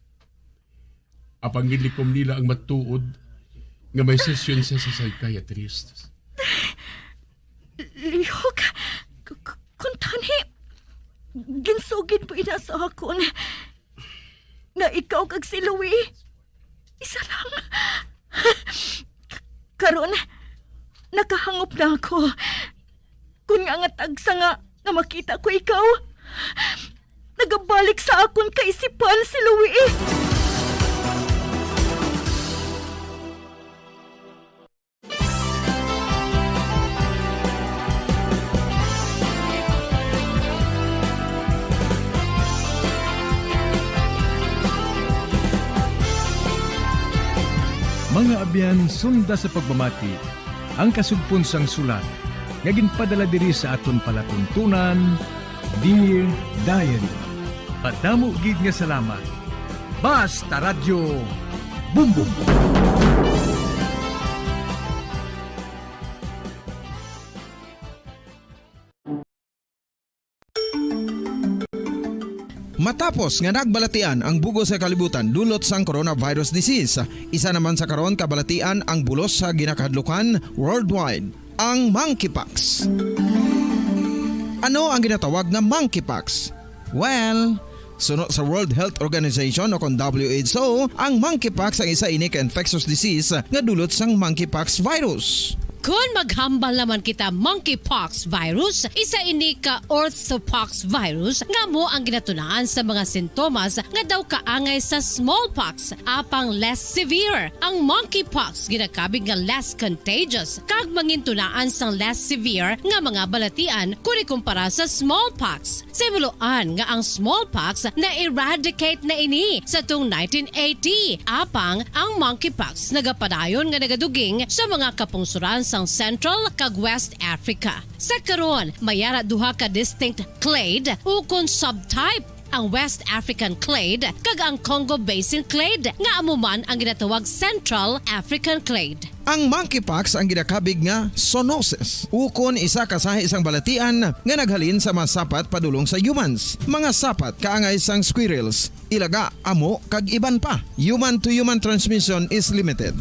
Apang ginlikom nila ang matuod nga may sesyon siya sa psychiatrist. Lihok, k-, k-, kuntani, ginsugid mo ina sa akon nga ikaw kag si Louie isa lang. K-, karon, nakahangop na ako. Kun nga nga tagsa nga, nga makita ko ikaw, nagabalik sa akon kaisipan si Louie. Mga abyan, sunda sa pagpamati ang kasugpon sang sulat nga ginpadala diri sa aton palatuntunan, Dear Diary. Madamo gid nga salamat. Basta Radyo, Bumbong. Matapos nga nagbalatian ang bug-os nga kalibutan dulot sang coronavirus disease, isa naman sa karon kabalatian ang bulos sa ginakahadlukan worldwide, ang monkeypox. Ano ang ginatawag nga monkeypox? Well, suno sa World Health Organization o kon W H O, ang monkeypox ang isa ini ka infectious disease nga dulot sang monkeypox virus. Kon maghambal naman kita, monkeypox virus, isa ini ka orthopox virus nga amo ang ginatunaan sa mga sintomas nga daw kaangay sa smallpox, apang less severe. Ang monkeypox ginakabig nga less contagious kag mangintunaan sang less severe nga mga balatian kon ikumpara sa smallpox. Sa himuloan nga ang smallpox na-eradicate na ini sa tung nineteen eighty, apang ang monkeypox nagapadayon nga nagaduging sa mga kapungsoran sang Central kag West Africa. Sa karon, may ara duha ka distinct clade ukon subtype, ang West African clade kag ang Congo Basin clade, nga amo man ang ginatawag Central African clade. Ang monkeypox ang ginakabig nga zoonosis, ukon isa ka sahi sang balatian nga naghalin sa mga sapat padulong sa humans, mga sapat kaangay sang squirrels, ilaga, amo, kag iban pa. Human to human transmission is limited.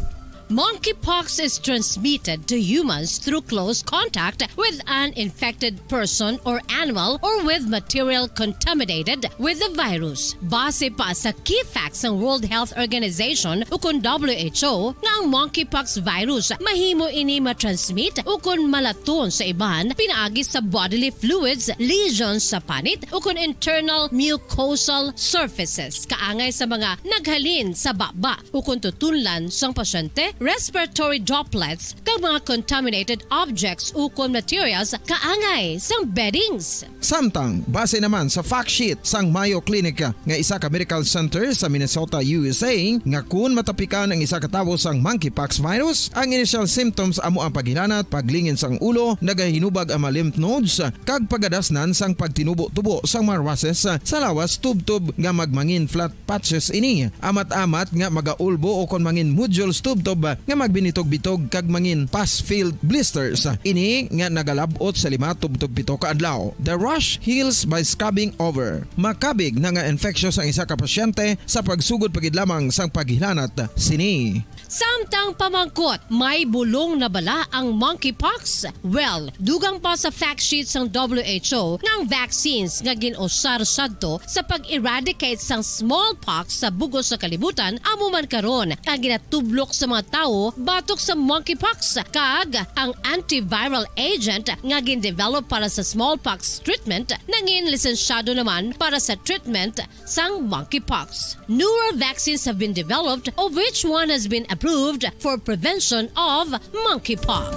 Monkeypox is transmitted to humans through close contact with an infected person or animal or with material contaminated with the virus. Base pa sa key facts sang World Health Organization ukon W H O, nga ang monkeypox virus mahimo ini ma-transmit ukon malaton sa iban pinaagi sa bodily fluids, lesions sa panit, ukon internal mucosal surfaces, kaangay sa mga naghalin sa baba ukon tutunlan sang pasyente, respiratory droplets, kag mga contaminated objects ukon materials kaangay sang beddings. Samtang, base naman sa fact sheet sang Mayo Clinic nga isa ka medical center sa Minnesota, U S A, nga kun matapikan ang isa ka tawo sang monkeypox virus, ang initial symptoms amo ang paghilanat, paglingin sang ulo, nagahinubag ang mga lymph nodes, kag pagadasnan sang pagtinubo-tubo sang mga rushes sa lawas tubtob nga magmangin flat patches ini. Amat-amat nga magaulbo o kon mangin nodules tubtob nga magbinitog-bitog kag mangin pus-filled blisters. Ini nga nagalab-ot sa lima tubtob pito ka adlaw. The rash heals by scabbing over. Makabig na nga infectious ang isa ka pasyente sa pagsugod pa gid lamang sang paghilanat sini. Samtang pamangkot, may bulong na bala ang monkeypox? Well, dugang pa sa fact sheet sang W H O nga ang vaccines nga gin-usar sadto sa pag-eradicate sang smallpox sa bug-os nga kalibutan amo man karon ang ginatublok sa mga tawo batok sa monkeypox, kag ang antiviral agent nga gin-develop para sa smallpox treatment nangin lisensyado naman para sa treatment sang monkeypox. Newer vaccines have been developed, of which one has been approved for prevention of monkeypox.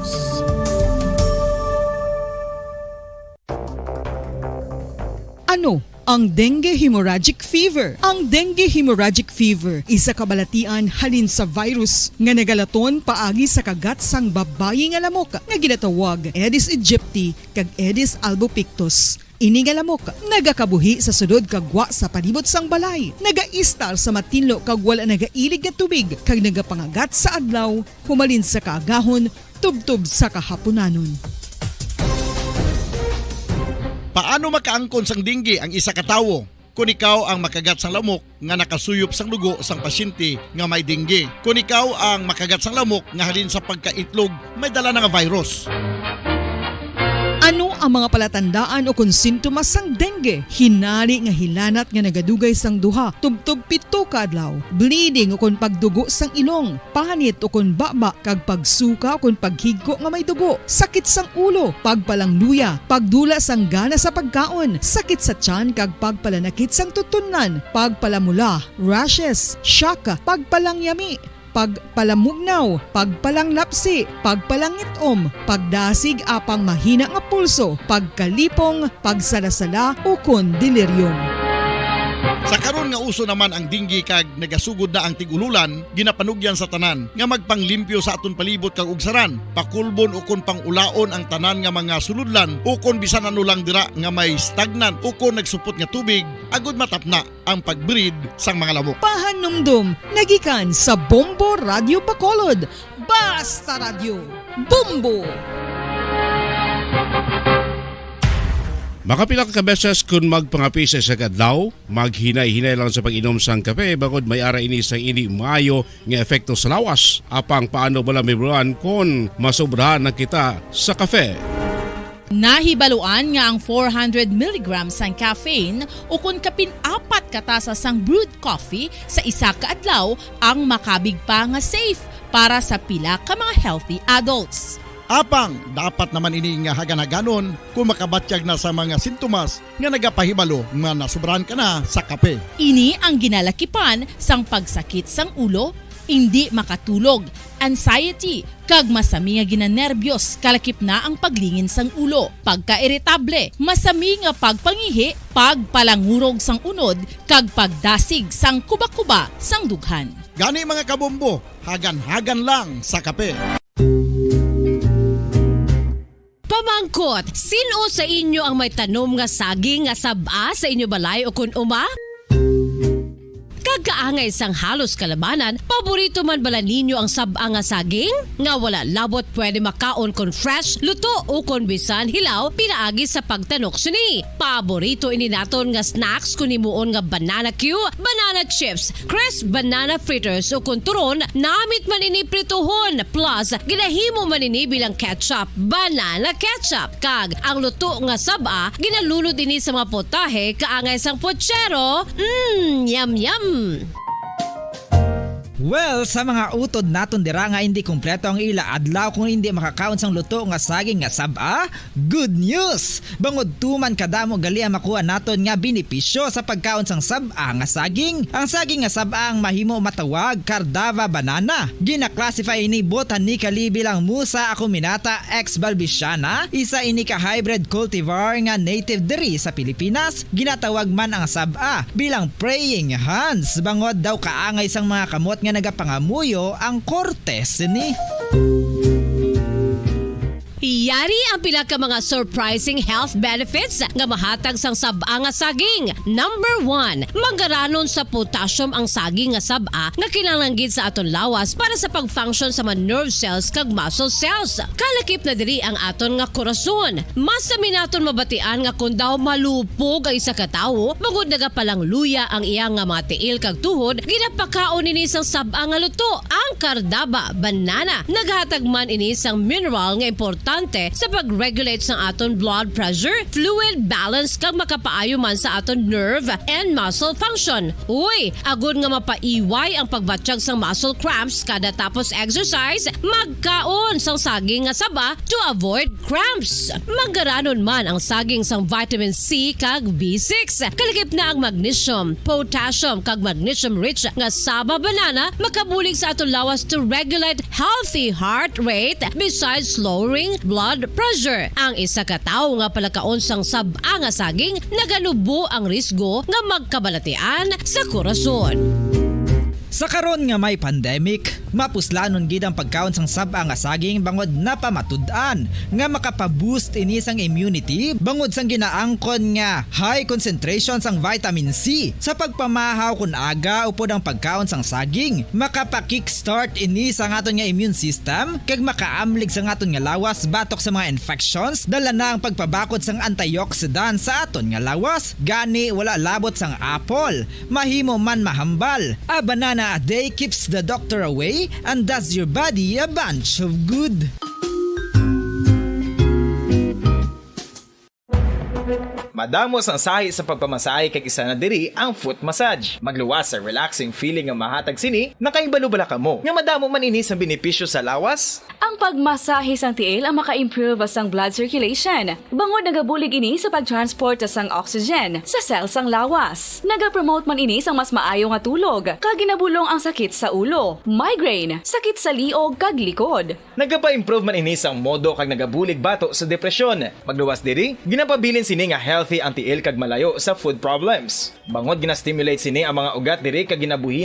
Ano ang dengue hemorrhagic fever? Ang dengue hemorrhagic fever, isa ka balatian halin sa virus nga nagalaton paagi sa kagat sang babayi nga lamok nga ginatawag Aedes aegypti kag Aedes albopictus. Ini nga lamok nagakabuhi sa sulod kag gwa sa palibot sang balay, nagaistar sa matinlo kag wala nagailig nga tubig, kag nagapangagat sa adlaw, humalin sa kaagahon tubtob sa kahapunanon. Paano makaangkon sang dengue ang isa ka tawo? Kon ikaw ang makagat sang lamok nga nakasuyop sang dugo sang pasyente nga may dengue. Kon ikaw ang makagat sang lamok nga halin sa pagkaitlog may dala na nga virus. Ano ang mga palatandaan o kon sintomas sang dengue? Hinari nga hilanat nga nagadugay sang duha tubtob pito ka adlaw, bleeding o kon pagdugo sang ilong, panit o kon baba, kag pagsuka o kon paghigko nga may dugo, sakit sang ulo, pagpalangluya, pagdula sang gana sa pagkaon, sakit sa tiyan kag pagpalanakit sang tutunlan, pagpalamula, rashes, shock, pagpalangyami, pagpalamugnaw, pagpalanglapsi, pagpalangit-om, pagdasig apang mahina nga pulso, pagkalipong, pagsalasala, ukon delirium. Sa karon nga uso naman ang dengue kag nagasugod na ang tig-ululan, ginapanugyan sa tanan nga magpanglimpyo sa aton palibot kag ugsaran, pakulbon ukon pang-ulaon ang tanan nga mga sulodlan ukon bisan ano lang dira nga may stagnant ukon nagsupot nga tubig, agud matapna ang pag-breed sang mga lamok. Pahanumdom nga gikan sa Bombo Radyo Bacolod. Basta Radyo, Bombo! Makapila ka beses kon magpangape sa isa ka adlaw, maghinay-hinay lang sa pag-inom sang kape, bangod may ara ini sang indi maayo nga epekto sa lawas. Apang paano bala mahibaluan kon masobrahan na kita sa kape? Nahibaluan nga ang four hundred milligrams sang caffeine, ukon kapin apat ka tasa sang brewed coffee sa isa ka adlaw, ang makabig pa nga safe para sa pila ka mga healthy adults. Apang dapat naman ini nga hagan-haganon kung makabatyag na sa mga sintomas nga nagapahibalo nga nasobrahan ka na sa kape. Ini ang ginalakipan sang pagsakit sang ulo, indi makatulog, anxiety, kag masami nga ginanerbiyos, kalakip na ang paglingin sang ulo, pagkairitable, masami nga pagpangihi, pagpalangurog sang unod, kag pagdasig sang kuba-kuba sang dughan. Gani, mga kabombo, hagan-hagan lang sa kape. Pamangkot, sin-o sa inyo ang may tanom nga saging nga sab-a sa inyo balay ukon uma? Kag kaangay sang halos kalabanan, paborito man bala ninyo ang sab-a nga saging? Nga wala labot pwede makaon kon fresh, luto, ukon bisan hilaw pinaagi sa pagtanok sini. Paborito ini naton nga snacks kon himuon nga banana cue, banana chips, crisp banana fritters, ukon turon, namit man ini prituhon, plus ginahimo man ini bilang ketchup, banana ketchup, kag ang luto nga sab-a ginalunod ini sa mga potahe kaangay sang puchero. Mm, yum, yum. Well, sa mga utod naton dira nga indi kompleto ang ila adlaw kung indi makakaon sang luto nga saging nga sab-a, good news! Bangod tuman kadamo gali ang makuha naton nga benepisyo sa pagkaon sang sab-a nga saging. Ang saging nga sab-a ang mahimo matawag Cardava banana. Gina-classify ini botanically bilang Musa acuminata ex balbisiana, isa ini ka hybrid cultivar nga native diri sa Pilipinas. Ginatawag man ang sab-a bilang praying hands, bangod daw kaangay sang mga kamot nga nagapangamuyo ang korte sini. Yari ang pila ka mga surprising health benefits nga mahatag sang sab-a nga saging. Number one, manggaranon sa potassium ang saging nga sab-a nga kinahanglan gid sa aton lawas para sa pag-function sa mga nerve cells kag muscle cells. Kalakip na diri ang aton nga korason. Masami naton mabatian nga kon daw malupog ang isa ka tawo, bangod nagapalangluya ang iya nga mga tiil kag tuhod, ginapakaon ini sang sab-a nga luto, ang Cardava banana. Naghatag man ini sang mineral nga importante sa pag-regulate sang aton blood pressure, fluid balance, kag makapaayo man sa aton nerve and muscle function. Uy, agod nga mapaiway ang pagbatyag sang muscle cramps kada tapos exercise, magkaon sang saging nga saba to avoid cramps. Manggaranon man ang saging sang vitamin C kag B six. Kalakip na ang magnesium, potassium, kag magnesium-rich nga saba banana makabulig sa aton lawas to regulate healthy heart rate besides lowering blood pressure. Ang isa ka tawo nga palakaon sang sab-a nga saging naganubo ang risgo nga magkabalatian sa korason. Sa karon nga may pandemic, mapuslanon gid ang pagkaon sang sab-a nga saging bangod napamatud-an nga makapa-boost ini sang immunity bangod sang ginaangkon nga high concentration sang vitamin C. Sa pagpamahaw kon aga upod ang pagkaon sang saging, makapa-kickstart ini sa aton nga immune system kag makaamlig sa aton nga lawas batok sa mga infections. Dala na ang pagpabakod sang antioxidant sa aton nga lawas. Gani, wala labot sang apple, mahimo man mahambal. A banana a day keeps the doctor away and does your body a bunch of good. Madamo sang sahi sa pagpamasahe kag isa na diri ang foot massage. Magluwas sa relaxing feeling nga mahatag sini, nakahibalo bala kamo nga madamo man ini sa benepisyo sa lawas? Ang pagmasahe sang tiil ang maka-improve sang blood circulation, bangod nagabulig ini sa pagtransport sang oxygen sa cell sang lawas. Nagapromote man ini sang mas maayo nga tulog, kag ginabulong ang sakit sa ulo, migraine, sakit sa liog kag likod. Nagapa-improve man ini sang modo kag nagabulig bato sa depresyon. Magluwas diri, ginapabilin sini nga healthy ang tiil kag malayo sa food problems. Bangod gina-stimulate sini ang mga ugat diri kag ginabuhi